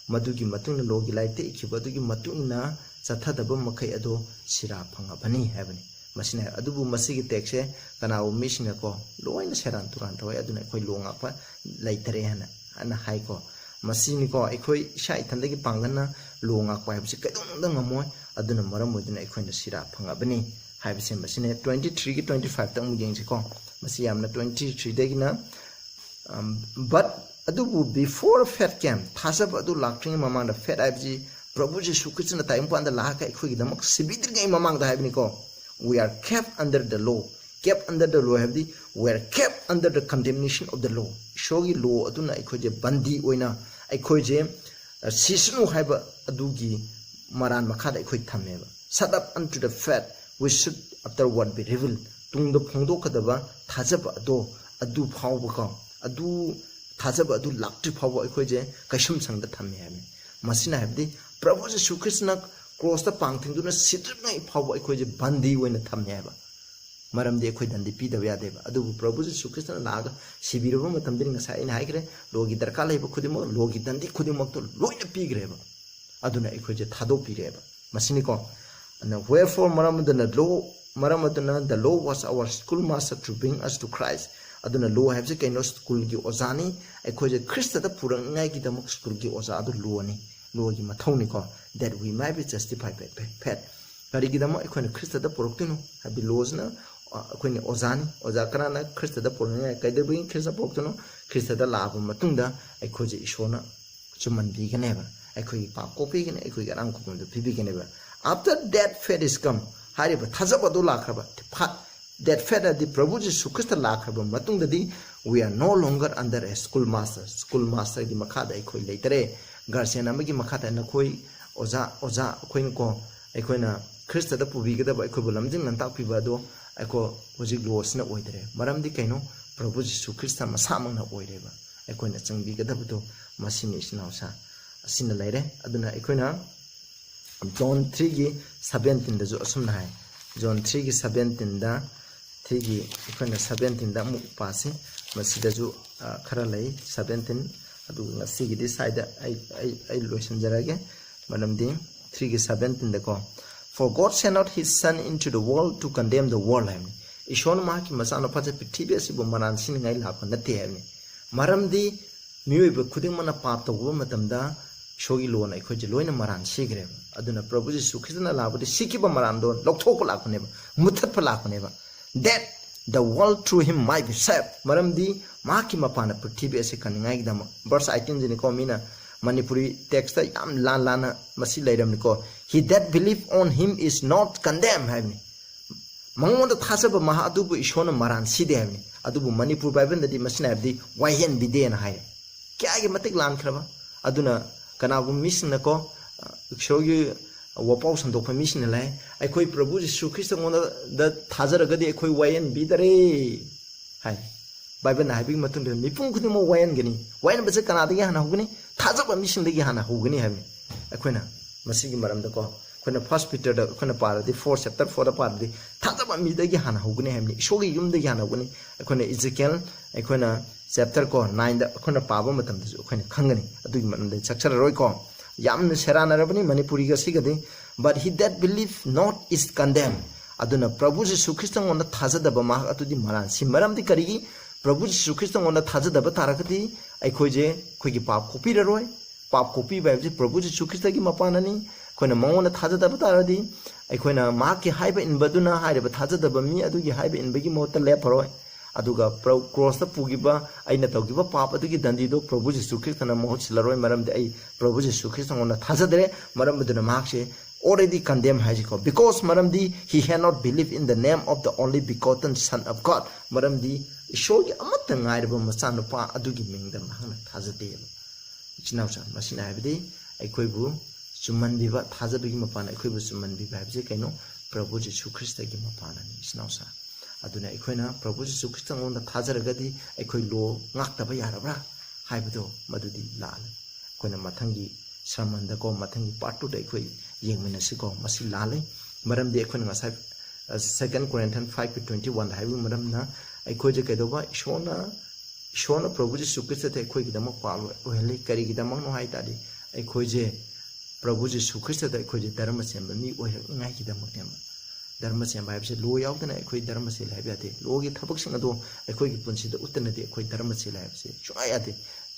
ꯃꯗꯨꯒꯤ ꯃꯇꯨꯡ ꯏꯟꯅ ꯂꯣꯒꯤ ꯂꯥꯏꯔꯤꯛꯇ ꯏꯈꯤꯕ ꯑꯗꯨꯒꯤ ꯃꯇꯨꯡ ꯏꯟꯅ ꯆꯠꯊꯗꯕ ꯃꯈꯩ ꯑꯗꯣ ꯁꯤꯔꯥ ꯐꯪꯉꯕꯅꯤ ꯍꯥꯏꯕꯅꯤ꯫ ꯃꯁꯤꯅ, ꯑꯗꯨꯕꯨ ꯃꯁꯤꯒꯤ ꯇꯦꯛꯁꯁꯦ ꯀꯅꯥꯒꯨꯝꯕ ꯃꯤꯁꯤꯡꯅꯀꯣ ꯂꯣꯏꯅ ꯁꯦꯔꯥꯟ ꯇꯨꯔꯥꯟ ꯇꯧꯋꯦ, ꯑꯗꯨꯅ ꯑꯩꯈꯣꯏ ꯂꯣ ꯉꯥꯛꯄ ꯂꯩꯇꯔꯦ ꯍꯥꯏꯅ, ꯍꯥꯏꯅ ꯍꯥꯏꯀꯣ꯫ ꯃꯁꯤꯅꯤꯀꯣ, ꯑꯩꯈꯣꯏ ꯏꯁꯥ ꯏꯊꯟꯗꯒꯤ ꯄꯥꯡꯒꯜꯅ ꯂꯣ ꯉꯥꯛꯄ ꯍꯥꯏꯕꯁꯤ ꯀꯩꯗꯧꯅꯨꯡꯗ ꯉꯝꯃꯣꯏ꯫ ꯑꯗꯨꯅ ꯃꯔꯝ ꯑꯣꯏꯗꯨꯅ ꯑꯩꯈꯣꯏꯅ ꯁꯤꯔꯥ ꯐꯪꯉꯕꯅꯤ ꯍꯥꯏꯕꯁꯦ ꯃꯁꯤꯅꯦ꯫ Twenty threeꯒꯤ twenty fiveꯇ ꯑꯃꯨꯛ ꯌꯦꯡꯁꯤꯀꯣ꯫ ꯃꯁꯤ ꯌꯥꯝꯅ, twenty threeꯗꯒꯤꯅ, ꯕꯠ, ꯑꯗꯨꯕꯨ before faith came, ꯊꯥꯖꯕ ꯑꯗꯨ ꯂꯥꯛꯇ꯭ꯔꯤꯉꯩ ꯃꯃꯥꯡꯗ, faith ꯍꯥꯏꯕꯁꯤ ꯄ꯭ꯔꯚꯨ ꯖꯤꯁꯨ ꯈ꯭ꯔꯤꯁꯇꯅ ꯇꯥꯏꯕꯪꯄꯥꯟꯗ ꯂꯥꯛꯑꯒ ꯑꯩꯈꯣꯏꯒꯤꯗꯃꯛ ꯁꯤꯕꯤꯗ꯭ꯔꯤꯉꯩ ꯃꯃꯥꯡꯗ ꯍꯥꯏꯕꯅꯤꯀꯣ꯫ We are kept under the law. Kept under the law ꯍꯥꯏꯕꯗꯤ, we are kept under the condemnation of the law. ꯏꯁꯣꯔꯒꯤ ꯂꯣ ꯑꯗꯨꯅ ꯑꯩꯈꯣꯏꯁꯦ ꯕꯟꯗꯤ ꯑꯣꯏꯅ, ꯑꯩꯈꯣꯏꯁꯦ, ꯑ, ꯁꯤꯁꯅꯨ ꯍꯥꯏꯕ ꯑꯗꯨꯒꯤ ꯃꯔꯥꯟ ꯃꯈꯥꯗ ꯑꯩꯈꯣꯏ ꯊꯝꯃꯦꯕ꯫ Shut up unto the fact which should afterward be revealed. ꯇꯨꯡꯗ ꯐꯣꯡꯗꯣꯛꯀꯗꯕ ꯊꯥꯖꯕ ꯑꯗꯣ, ꯑꯗꯨ ꯐꯥꯎꯕꯀꯣ, ꯑꯗꯨ ꯊꯥꯖꯕ ꯑꯗꯨ ꯂꯥꯛꯇ꯭ꯔꯤ ꯐꯥꯎꯕ ꯑꯩꯈꯣꯏꯁꯦ ꯀꯩꯁꯨꯝꯁꯪꯗ ꯊꯝꯃꯦ ꯍꯥꯏꯕꯅꯤ꯫ ꯃꯁꯤꯅ ꯍꯥꯏꯕꯗꯤ ꯄ꯭ꯔꯚꯨ ꯖꯤꯁꯨ ꯈ꯭ꯔꯤꯁꯇꯅ ꯀ꯭ꯔꯣꯁꯇ ꯄꯥꯡ ꯊꯤꯡꯗꯨꯅ ꯁꯤꯗ꯭ꯔꯤꯉꯩ ꯐꯥꯎꯕ ꯑꯩꯈꯣꯏꯁꯦ ꯕꯟꯗꯤ ꯑꯣꯏꯅ ꯊꯝꯃꯦ ꯍꯥꯏꯕ꯫ ꯃꯔꯝꯗꯤ ꯑꯩꯈꯣꯏ ꯗꯟꯗꯤ ꯄꯤꯗꯕ ꯌꯥꯗꯦꯕ꯫ ꯑꯗꯨꯕꯨ ꯄ꯭ꯔꯚꯨ ꯖꯤꯁꯨ ꯈ꯭ꯔꯤꯁꯇꯅ ꯂꯥꯛꯑꯒ ꯁꯤꯕꯤꯔꯕ ꯃꯇꯝꯗꯅꯤ, ꯉꯁꯥꯏ ꯑꯩꯅ ꯍꯥꯏꯈ꯭ꯔꯦ, ꯂꯣꯒꯤ ꯗꯔꯀꯥꯔ ꯂꯩꯕ ꯈꯨꯗꯤꯡꯃꯛ, ꯂꯣꯒꯤ ꯗꯟꯗꯤ ꯈꯨꯗꯤꯡꯃꯛꯇꯣ ꯂꯣꯏꯅ ꯄꯤꯈ꯭ꯔꯦꯕ꯫ ꯑꯗꯨꯅ ꯑꯩꯈꯣꯏꯁꯦ ꯊꯥꯗꯣꯛꯄꯤꯔꯦꯕ꯫ ꯑꯗꯨꯅ wherefore, ꯃꯔꯝ ꯑꯗꯨꯅ ꯂꯣ, ꯃꯔꯝ ꯑꯗꯨꯅ the law was our schoolmaster to bring us to Christ. ꯑꯗꯨꯅ ꯂꯣ ꯍꯥꯏꯕꯁꯤ ꯀꯩꯅꯣ? ꯁ꯭ꯀꯨꯜꯒꯤ ꯑꯣꯖꯥꯅꯤ꯫ ꯑꯩꯈꯣꯏꯁꯦ ꯈ꯭ꯔꯤꯁꯇꯗ ꯄꯨꯔꯛꯅꯤꯡꯉꯥꯏꯒꯤꯗꯃꯛ ꯁ꯭ꯀꯨꯜꯒꯤ ꯑꯣꯖꯥ ꯑꯗꯨ ꯂꯣꯅꯤ, ꯂꯣꯒꯤ ꯃꯊꯧꯅꯤꯀꯣ꯫ That we might be justified by faith. ꯀꯔꯤꯒꯤꯗꯃꯛ ꯑꯩꯈꯣꯏꯅ ꯈ꯭ꯔꯤꯁꯇꯗ ꯄꯨꯔꯛꯇꯣꯏꯅꯣ? ꯍꯥꯏꯕꯗꯤ ꯂꯣꯁꯤꯅ, ꯑ, ꯑꯩꯈꯣꯏꯅ ꯑꯣꯖꯥꯅꯤ꯫ ꯑꯣꯖꯥ ꯀꯅꯥꯅ ꯈ꯭ꯔꯤꯁꯇꯗ ꯄꯨꯔꯛꯅꯤꯡꯉꯥꯏ? ꯀꯩꯗꯧꯕꯒꯤ ꯈ꯭ꯔꯤꯁꯇ ꯄꯨꯔꯛꯇꯣꯏꯅꯣ? ꯈ꯭ꯔꯤꯁꯇꯗ ꯂꯥꯛꯑꯕ ꯃꯇꯨꯡꯗ ꯑꯩꯈꯣꯏꯁꯦ ꯏꯁꯣꯔꯅ ꯆꯨꯝꯍꯟꯕꯤꯒꯅꯦꯕ, ꯑꯩꯈꯣꯏꯒꯤ ꯄꯥꯞ ꯀꯣꯛꯄꯤꯒꯅꯤ, ꯑꯩꯈꯣꯏꯒꯤ ꯑꯔꯥꯟ ꯈꯨꯗꯣꯡꯗꯣ ꯄꯤꯕꯤꯒꯅꯦꯕ꯫ After that faith is come, ꯍꯥꯏꯔꯤꯕ ꯊꯥꯖꯕ ꯑꯗꯨ ꯂꯥꯛꯈ꯭ꯔꯕ, ꯐ-, that faith ꯑꯗꯤ ꯄ꯭ꯔꯚꯨ ꯖꯤꯁꯨ ꯈ꯭ꯔꯤꯁꯇ ꯂꯥꯛꯈ꯭ꯔꯕ ꯃꯇꯨꯡꯗꯗꯤ, we are no longer under a school master, school ꯃꯥꯁꯇꯔꯒꯤ ꯃꯈꯥꯗ ꯑꯩꯈꯣꯏ ꯂꯩꯇꯔꯦ, ꯒꯥꯔꯖꯤꯌꯟ ꯑꯃꯒꯤ ꯃꯈꯥꯗ ꯅꯈꯣꯏ ꯑꯣꯖꯥ, ꯑꯣꯖꯥ ꯑꯩꯈꯣꯏꯅꯀꯣ, ꯑꯩꯈꯣꯏꯅ ꯈ꯭ꯔꯤꯁꯇꯗ ꯄꯨꯕꯤꯒꯗꯕ, ꯑꯩꯈꯣꯏꯕꯨ ꯂꯝꯖꯤꯡ ꯂꯝꯇꯥꯛꯄꯤꯕ ꯑꯗꯣ ꯑꯩꯈꯣꯏ ꯍꯧꯖꯤꯛ ꯂꯣꯁꯤꯅ ꯑꯣꯏꯗꯔꯦ꯫ ꯃꯔꯝꯗꯤ ꯀꯩꯅꯣ? ꯄ꯭ꯔꯚꯨ ꯖꯤꯁꯨ ꯈ꯭ꯔꯤꯁꯇ ꯃꯁꯥꯃꯛꯅ ꯑꯣꯏꯔꯦꯕ꯫ ꯑꯩꯈꯣꯏꯅ ꯆꯪꯕꯤꯒꯗꯕꯗꯣ ꯃꯁꯤꯅꯤ, ꯏꯆꯤꯟ ꯏꯅꯥꯎꯁꯥ, ꯑꯁꯤꯅ ꯂꯩꯔꯦ꯫ ꯑꯗꯨꯅ ꯑꯩꯈꯣꯏꯅ John threeꯒꯤ seventeenꯗꯁꯨ ꯑꯁꯨꯝꯅ ꯍꯥꯏ, John three ꯒꯤ seventeen ꯗ, three ꯒꯤ ꯑꯩꯈꯣꯏꯅ seventeen ꯗ ꯑꯃꯨꯛ ꯄꯥꯁꯤ꯫ ꯃꯁꯤꯗꯁꯨ, ꯑ, ꯈꯔ ꯂꯩ, seventeen꯫ ꯑꯗꯨꯒ ꯉꯁꯤꯒꯤꯗꯤ ꯁ꯭ꯋꯥꯏꯗ ꯑꯩ, ꯑꯩ, ꯑꯩ ꯂꯣꯏꯁꯤꯟꯖꯔꯒꯦ꯫ ꯃꯔꯝꯗꯤ three ꯒꯤ seventeen ꯗꯀꯣ, "For God sent not his son into the world to condemn the world" ꯍꯥꯏꯕꯅꯤ꯫ ꯏꯁꯣꯔꯅ ꯃꯍꯥꯛꯀꯤ ꯃꯆꯥꯅꯨꯄꯥꯁꯦ ꯄ꯭ꯔꯤꯊꯤꯕꯤ ꯑꯁꯤꯕꯨ ꯃꯔꯥꯟ ꯁꯤꯅꯤꯡꯉꯥꯏ ꯂꯥꯛꯄ ꯅꯠꯇꯦ ꯍꯥꯏꯕꯅꯤ꯫ ꯃꯔꯝꯗꯤ ꯃꯤꯑꯣꯏꯕ ꯈꯨꯗꯤꯡꯃꯛꯅ ꯄꯥꯞ ꯇꯧꯕ ꯃꯇꯝꯗ ꯏꯁꯣꯔꯒꯤ ꯂꯣꯅ ꯑꯩꯈꯣꯏꯁꯦ ꯂꯣꯏꯅ ꯃꯔꯥꯟ ꯁꯤꯈ꯭ꯔꯦꯕ꯫ ꯑꯗꯨꯅ ꯄ꯭ꯔꯚꯨ ꯖꯤꯁꯨ ꯈ꯭ꯔꯤꯁꯇꯅ ꯂꯥꯛꯄꯗꯤ ꯁꯤꯈꯤꯕ ꯃꯔꯥꯟꯗꯣ ꯂꯧꯊꯣꯛꯄ ꯂꯥꯛꯄꯅꯦꯕ, ꯃꯨꯊꯠꯄ ꯂꯥꯛꯄꯅꯦꯕ꯫ "That the world through him might be saved." ꯃꯔꯝꯗꯤ ꯃꯍꯥꯛꯀꯤ ꯃꯄꯥꯟꯅ ꯄ꯭ꯔꯤꯊꯤꯕꯤ ꯑꯁꯤ ꯀꯟꯅꯤꯡꯉꯥꯏꯒꯤꯗꯃꯛ꯫ Verse eighteen ꯁꯤꯅꯤꯀꯣ, ꯃꯤꯅ ꯃꯅꯤꯄꯨꯔꯤ text ꯇ ꯌꯥꯝ ꯂꯥꯟ ꯂꯥꯟꯅ ꯃꯁꯤ ꯂꯩꯔꯝꯅꯤꯀꯣ꯫ "He that believe on him is not condemned" ꯍꯥꯏꯕꯅꯤ꯫ ꯃꯉꯣꯟꯗ ꯊꯥꯖꯕ ꯃꯍꯥꯛ ꯑꯗꯨꯕꯨ ꯏꯁꯣꯔꯅ ꯃꯔꯥꯟ ꯁꯤꯗꯦ ꯍꯥꯏꯕꯅꯤ꯫ ꯑꯗꯨꯕꯨ ꯃꯅꯤꯄꯨꯔ ꯕꯥꯏꯕꯜꯗꯗꯤ ꯃꯁꯤꯅ ꯍꯥꯏꯕꯗꯤ ꯋꯥꯌꯦꯟꯕꯤꯗꯦꯅ ꯍꯥꯏꯔꯦ꯫ ꯀꯌꯥꯒꯤ ꯃꯇꯤꯛ ꯂꯥꯟꯈ꯭ꯔꯕ! ꯑꯗꯨꯅ ꯀꯅꯥꯒꯨꯝꯕ ꯃꯤꯁꯤꯡꯅꯀꯣ, ꯑ, ꯏꯁꯣꯔꯒꯤ ꯋꯥꯄꯥꯎ ꯁꯟꯗꯣꯛꯄ ꯃꯤꯁꯤꯡꯅ ꯂꯩ, "ꯑꯩꯈꯣꯏ ꯄ꯭ꯔꯚꯨ ꯖꯤꯁꯨ ꯈ꯭ꯔꯤꯁꯇꯉꯣꯟꯗ ꯊꯥꯖꯔꯒꯗꯤ ꯑꯩꯈꯣꯏ ꯋꯥꯌꯦꯟꯕꯤꯗꯔꯦ" ꯍꯥꯏ꯫ ꯕꯥꯏꯕꯜꯅ ꯍꯥꯏꯕꯒꯤ ꯃꯇꯨꯡꯗ ꯃꯤꯄꯨꯝ ꯈꯨꯗꯤꯡꯃꯛ ꯋꯥꯌꯦꯟꯒꯅꯤ꯫ ꯋꯥꯌꯦꯟꯕꯁꯦ ꯀꯅꯥꯗꯒꯤ ꯍꯥꯟꯅ ꯍꯧꯒꯅꯤ? ꯊꯥꯖꯕ ꯃꯤꯁꯤꯡꯗꯒꯤ ꯍꯥꯟꯅ ꯍꯧꯒꯅꯤ ꯍꯥꯏꯕꯅꯤ꯫ ꯑꯩꯈꯣꯏꯅ ꯃꯁꯤꯒꯤ ꯃꯔꯝꯗꯀꯣ, ꯑꯩꯈꯣꯏꯅ First Peter ꯗ ꯑꯩꯈꯣꯏꯅ ꯄꯥꯔꯗꯤ, four, chapter four ꯗ ꯄꯥꯔꯗꯤ, ꯊꯥꯖꯕ ꯃꯤꯗꯒꯤ ꯍꯥꯟꯅ ꯍꯧꯒꯅꯤ ꯍꯥꯏꯕꯅꯤ꯫ ꯏꯁꯣꯔꯒꯤ ꯌꯨꯝꯗꯒꯤ ꯍꯥꯟꯅ ꯍꯧꯒꯅꯤ꯫ ꯑꯩꯈꯣꯏꯅ Ezekiel, ꯑꯩꯈꯣꯏꯅ chapter ꯀꯣ, nine ꯗ ꯑꯩꯈꯣꯏꯅ ꯄꯥꯕ ꯃꯇꯝꯗꯁꯨ ꯑꯩꯈꯣꯏꯅ ꯈꯪꯒꯅꯤ꯫ ꯑꯗꯨꯒꯤ ꯃꯔꯝꯗ ꯑꯩ ꯆꯠꯆꯔꯔꯣꯏꯀꯣ꯫ ꯌꯥꯝꯅ ꯁꯦꯔꯥꯟꯅꯔꯕꯅꯤ ꯃꯅꯤꯄꯨꯔꯤꯒ ꯑꯁꯤꯒꯗꯤ꯫ "But he that believe not is condemned." ꯑꯗꯨꯅ ꯄ꯭ꯔꯚꯨ ꯖꯤꯁꯨ ꯈ꯭ꯔꯤꯁꯇꯉꯣꯟꯗ ꯊꯥꯖꯗꯕ ꯃꯍꯥꯛ ꯑꯗꯨꯗꯤ ꯃꯔꯥꯟ ꯁꯤ꯫ ꯃꯔꯝꯗꯤ ꯀꯔꯤꯒꯤ? ꯄ꯭ꯔꯚꯨ ꯖꯤꯁꯨ ꯈ꯭ꯔꯤꯁꯇꯉꯣꯟꯗ ꯊꯥꯖꯗꯕ ꯇꯥꯔꯒꯗꯤ ꯑꯩꯈꯣꯏꯁꯦ, ꯑꯩꯈꯣꯏꯒꯤ ꯄꯥꯞ ꯀꯣꯛꯄꯤꯔꯔꯣꯏ꯫ ꯄꯥꯞ ꯀꯣꯛꯄꯤꯕ ꯍꯥꯏꯕꯁꯤ ꯄ꯭ꯔꯚꯨ ꯖꯤꯁꯨ ꯈ꯭ꯔꯤꯁꯇꯒꯤ ꯃꯄꯥꯟꯅꯅꯤ꯫ ꯑꯩꯈꯣꯏꯅ ꯃꯉꯣꯟꯗ ꯊꯥꯖꯗꯕ ꯇꯥꯔꯗꯤ, ꯑꯩꯈꯣꯏꯅ ꯃꯍꯥꯛꯀꯤ ꯍꯥꯏꯕ ꯏꯟꯕꯗꯨꯅ ꯍꯥꯏꯔꯤꯕ ꯊꯥꯖꯗꯕ ꯃꯤ ꯑꯗꯨꯒꯤ ꯍꯥꯏꯕ ꯏꯟꯕꯒꯤ ꯃꯍꯨꯠꯇ ꯂꯦꯞꯄꯔꯣꯏ꯫ ꯑꯗꯨꯒ ꯄ꯭ꯔ-, ꯀ꯭ꯔꯣꯁꯇ ꯄꯨꯈꯤꯕ ꯑꯩꯅ ꯇꯧꯈꯤꯕ ꯄꯥꯞ ꯑꯗꯨꯒꯤ ꯗꯟꯗꯤꯗꯣ ꯄ꯭ꯔꯚꯨ ꯖꯤꯁꯨ ꯈ꯭ꯔꯤꯁꯇꯅ ꯃꯍꯨꯠ ꯁꯤꯜꯂꯔꯣꯏ, ꯃꯔꯝꯗꯤ ꯑꯩ ꯄ꯭ꯔꯚꯨ ꯖꯤꯁꯨ ꯈ꯭ꯔꯤꯁꯇꯉꯣꯟꯗ ꯊꯥꯖꯗ꯭ꯔꯦ꯫ ꯃꯔꯝ ꯑꯗꯨꯅ ꯃꯍꯥꯛꯁꯦ already condemn ꯍꯥꯏꯁꯤꯀꯣ, because ꯃꯔꯝꯗꯤ he had not believed in the name of the only begotten Son of God, ꯃꯔꯝꯗꯤ ꯏꯁꯣꯔꯒꯤ ꯑꯃꯠꯇ ꯉꯥꯏꯔꯕ ꯃꯆꯥꯅꯨꯄꯥ ꯑꯗꯨꯒꯤ ꯃꯤꯡꯗ ꯃꯍꯥꯛꯅ ꯊꯥꯖꯗꯦꯕ꯫ ꯏꯆꯤꯟ ꯏꯅꯥꯎꯁꯤꯡ, ꯃꯁꯤꯅ ꯍꯥꯏꯕꯗꯤ ꯑꯩꯈꯣꯏꯕꯨ ꯆꯨꯝꯍꯟꯕꯤꯕ, ꯊꯥꯖꯕꯒꯤ ꯃꯄꯥꯟ ꯑꯩꯈꯣꯏꯕꯨ ꯆꯨꯝꯍꯟꯕꯤꯕ ꯍꯥꯏꯕꯁꯤ ꯀꯩꯅꯣ? ꯄ꯭ꯔꯚꯨ ꯖꯤꯁꯨ ꯈ꯭ꯔꯤꯁꯇꯒꯤ ꯃꯄꯥꯟꯅꯤ, ꯏꯆꯤꯟ ꯏꯅꯥꯎꯁꯤꯡ꯫ ꯑꯗꯨꯅ ꯑꯩꯈꯣꯏꯅ ꯄ꯭ꯔꯚꯨ ꯖꯤꯁꯨ ꯈ꯭ꯔꯤꯁꯇꯉꯣꯟꯗ ꯊꯥꯖꯔꯒꯗꯤ ꯑꯩꯈꯣꯏ ꯂꯣ ꯉꯥꯛꯇꯕ ꯌꯥꯔꯕ꯭ꯔꯥ ꯍꯥꯏꯕꯗꯣ ꯃꯗꯨꯗꯤ ꯂꯥꯜꯂꯦ꯫ ꯑꯩꯈꯣꯏꯅ ꯃꯊꯪꯒꯤ sermon ꯗꯀꯣ, ꯃꯊꯪꯒꯤ part two ꯗ ꯑꯩꯈꯣꯏ ꯌꯦꯡꯃꯤꯟꯅꯁꯤꯀꯣ꯫ ꯃꯁꯤ ꯂꯥꯜꯂꯦ, ꯃꯔꯝꯗꯤ ꯑꯩꯈꯣꯏꯅ ꯉꯁꯥꯏ Second Corinthians five twenty one ꯗ ꯍꯥꯏꯕꯒꯤ ꯃꯔꯝꯅ, ꯑꯩꯈꯣꯏꯁꯦ ꯀꯩꯗꯧꯕ? ꯏꯁꯣꯔꯅ, ꯏꯁꯣꯔꯅ ꯄ꯭ꯔꯚꯨ ꯖꯤꯁꯨ ꯈ꯭ꯔꯤꯁꯇꯗ ꯑꯩꯈꯣꯏꯒꯤꯗꯃꯛ ꯄꯥꯞ ꯑꯣꯏꯍꯜꯂꯤ꯫ ꯀꯔꯤꯒꯤꯗꯃꯛꯅꯣ ꯍꯥꯏ ꯇꯥꯔꯗꯤ, ꯑꯩꯈꯣꯏꯁꯦ ꯄ꯭ꯔꯚꯨ ꯖꯤꯁꯨ ꯈ꯭ꯔꯤꯁꯇꯗ ꯑꯩꯈꯣꯏꯁꯦ ꯙꯔꯃ ꯆꯦꯟꯕ ꯃꯤ ꯑꯣꯏꯔꯛꯅꯤꯉꯥꯏꯒꯤꯗꯃꯛꯅꯦꯕ꯫ ꯙꯔꯃ ꯆꯦꯟꯕ ꯍꯥꯏꯕꯁꯦ law ꯌꯥꯎꯗꯅ ꯑꯩꯈꯣꯏ ꯙꯔꯃ ꯆꯦꯜꯂꯦ ꯍꯥꯏꯕ ꯌꯥꯗꯦ꯫ Law ꯒꯤ ꯊꯕꯛꯁꯤꯡ ꯑꯗꯣ ꯑꯩꯈꯣꯏꯒꯤ ꯄꯨꯟꯁꯤꯗ ꯎꯠꯇꯅꯗꯤ ꯑꯩꯈꯣꯏ ꯙꯔꯃ ꯆꯦꯜꯂꯦ ꯍꯥꯏꯕꯁꯦ ꯁꯨꯡꯌꯥ ꯌꯥꯗꯦ꯫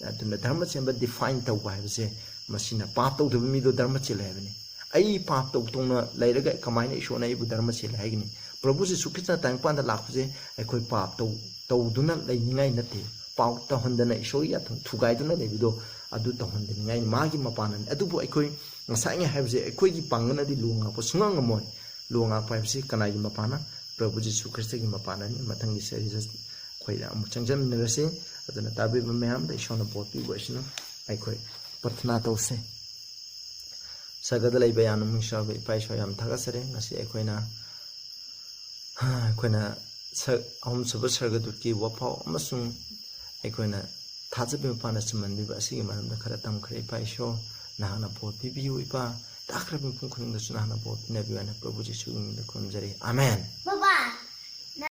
ꯑꯗꯨꯅ ꯙꯔꯃ ꯆꯦꯟꯕ define ꯇꯧꯕ ꯍꯥꯏꯕꯁꯦ, ꯃꯁꯤꯅ ꯄꯥꯞ ꯇꯧꯗꯕ ꯃꯤꯗꯣ ꯙꯔꯃ ꯆꯦꯜꯂꯦ ꯍꯥꯏꯕꯅꯤ꯫ ꯑꯩ ꯄꯥꯞ ꯇꯧ ꯇꯧꯅ ꯂꯩꯔꯒ ꯀꯃꯥꯏꯅ ꯏꯁꯣꯔꯅ ꯑꯩꯕꯨ ꯙꯔꯃ ꯆꯦꯜꯂꯦ ꯍꯥꯏꯒꯅꯤ? ꯄ꯭ꯔꯚꯨ ꯖꯤꯁꯨ ꯈ꯭ꯔꯤꯁꯇꯅ ꯇꯥꯏꯕꯪꯄꯥꯟꯗ ꯂꯥꯛꯄꯁꯦ ꯑꯩꯈꯣꯏ ꯄꯥꯞ ꯇꯧ-, ꯇꯧꯗꯨꯅ ꯂꯩꯅꯤꯡꯉꯥꯏ ꯅꯠꯇꯦ꯫ ꯄꯥꯞ ꯇꯧꯍꯟꯗꯅ ꯏꯁꯣꯔꯒꯤ ꯌꯥꯊꯪ ꯊꯨꯒꯥꯏꯗꯨꯅ ꯂꯩꯕꯗꯣ ꯑꯗꯨ ꯇꯧꯍꯟꯗꯅꯤꯡꯉꯥꯏꯅꯤ, ꯃꯥꯒꯤ ꯃꯄꯥꯟꯅꯅꯤ꯫ ꯑꯗꯨꯕꯨ ꯑꯩꯈꯣꯏ ꯉꯁꯥꯏꯉꯩ ꯍꯥꯏꯕꯁꯦ, ꯑꯩꯈꯣꯏꯒꯤ ꯄꯥꯡꯒꯜꯅꯗꯤ ꯂꯣ ꯉꯥꯛꯄ ꯁꯨꯡꯉꯝ ꯉꯝꯃꯣꯏ꯫ ꯂꯣ ꯉꯥꯛꯄ ꯍꯥꯏꯕꯁꯤ ꯀꯅꯥꯒꯤ ꯃꯄꯥꯟꯅ? ꯄ꯭ꯔꯚꯨ ꯖꯤꯁꯨ ꯈ꯭ꯔꯤꯁꯇꯒꯤ ꯃꯄꯥꯟꯅꯅꯤ꯫ ꯃꯊꯪꯒꯤ ꯁꯦꯔꯤꯁꯇ ꯑꯩꯈꯣꯏꯗ ꯑꯃꯨꯛ ꯆꯪꯁꯤꯟꯃꯤꯟꯅꯔꯁꯤ꯫ ꯑꯗꯨꯅ ꯇꯥꯕꯤꯕ ꯃꯌꯥꯝꯗ ꯏꯁꯣꯔꯅ ꯕꯣꯔ ꯄꯤꯕ ꯑꯣꯏꯁꯅꯨ꯫ ꯑꯩꯈꯣꯏ ꯄ꯭ꯔꯊꯅꯥ ꯇꯧꯁꯦ꯫ ꯁꯔꯒꯗ ꯂꯩꯕ ꯌꯥꯝꯅ ꯃꯤꯡꯆꯥꯎꯕ ꯏꯄꯥ ꯏꯁꯣꯔ, ꯌꯥꯝ ꯊꯥꯒꯠꯆꯔꯤ꯫ ꯉꯁꯤ ꯑꯩꯈꯣꯏꯅ, ꯑꯩꯈꯣꯏꯅ ꯁ-, ꯑꯍꯨꯝꯁꯨꯕ ꯁꯔꯒꯗꯨꯠꯀꯤ ꯋꯥꯐꯥꯎ ꯑꯃꯁꯨꯡ ꯑꯩꯈꯣꯏꯅ ꯊꯥꯖꯕ ꯃꯄꯥꯟꯗ ꯆꯨꯝꯍꯟꯕꯤꯕ ꯑꯁꯤꯒꯤ ꯃꯔꯝꯗ ꯈꯔ ꯇꯝꯈ꯭ꯔꯦ꯫ ꯏꯄꯥ ꯏꯁꯣꯔ, ꯅꯍꯥꯛꯅ ꯕꯣꯔ ꯄꯤꯕꯤꯌꯨ꯫ ꯏꯄꯥ, ꯇꯥꯈ꯭ꯔꯕ ꯃꯤꯄꯨꯝ ꯈꯨꯗꯤꯡꯗꯁꯨ ꯅꯍꯥꯛꯅ ꯕꯣꯔ ꯄꯤꯅꯕꯤꯌꯨ ꯍꯥꯏꯅ ꯄ꯭ꯔꯚꯨ ꯖꯤꯁꯨꯒꯤ ꯃꯤꯡꯗ ꯈꯨꯔꯨꯝꯖꯔꯤ꯫ ꯑꯥꯃꯦꯟ꯫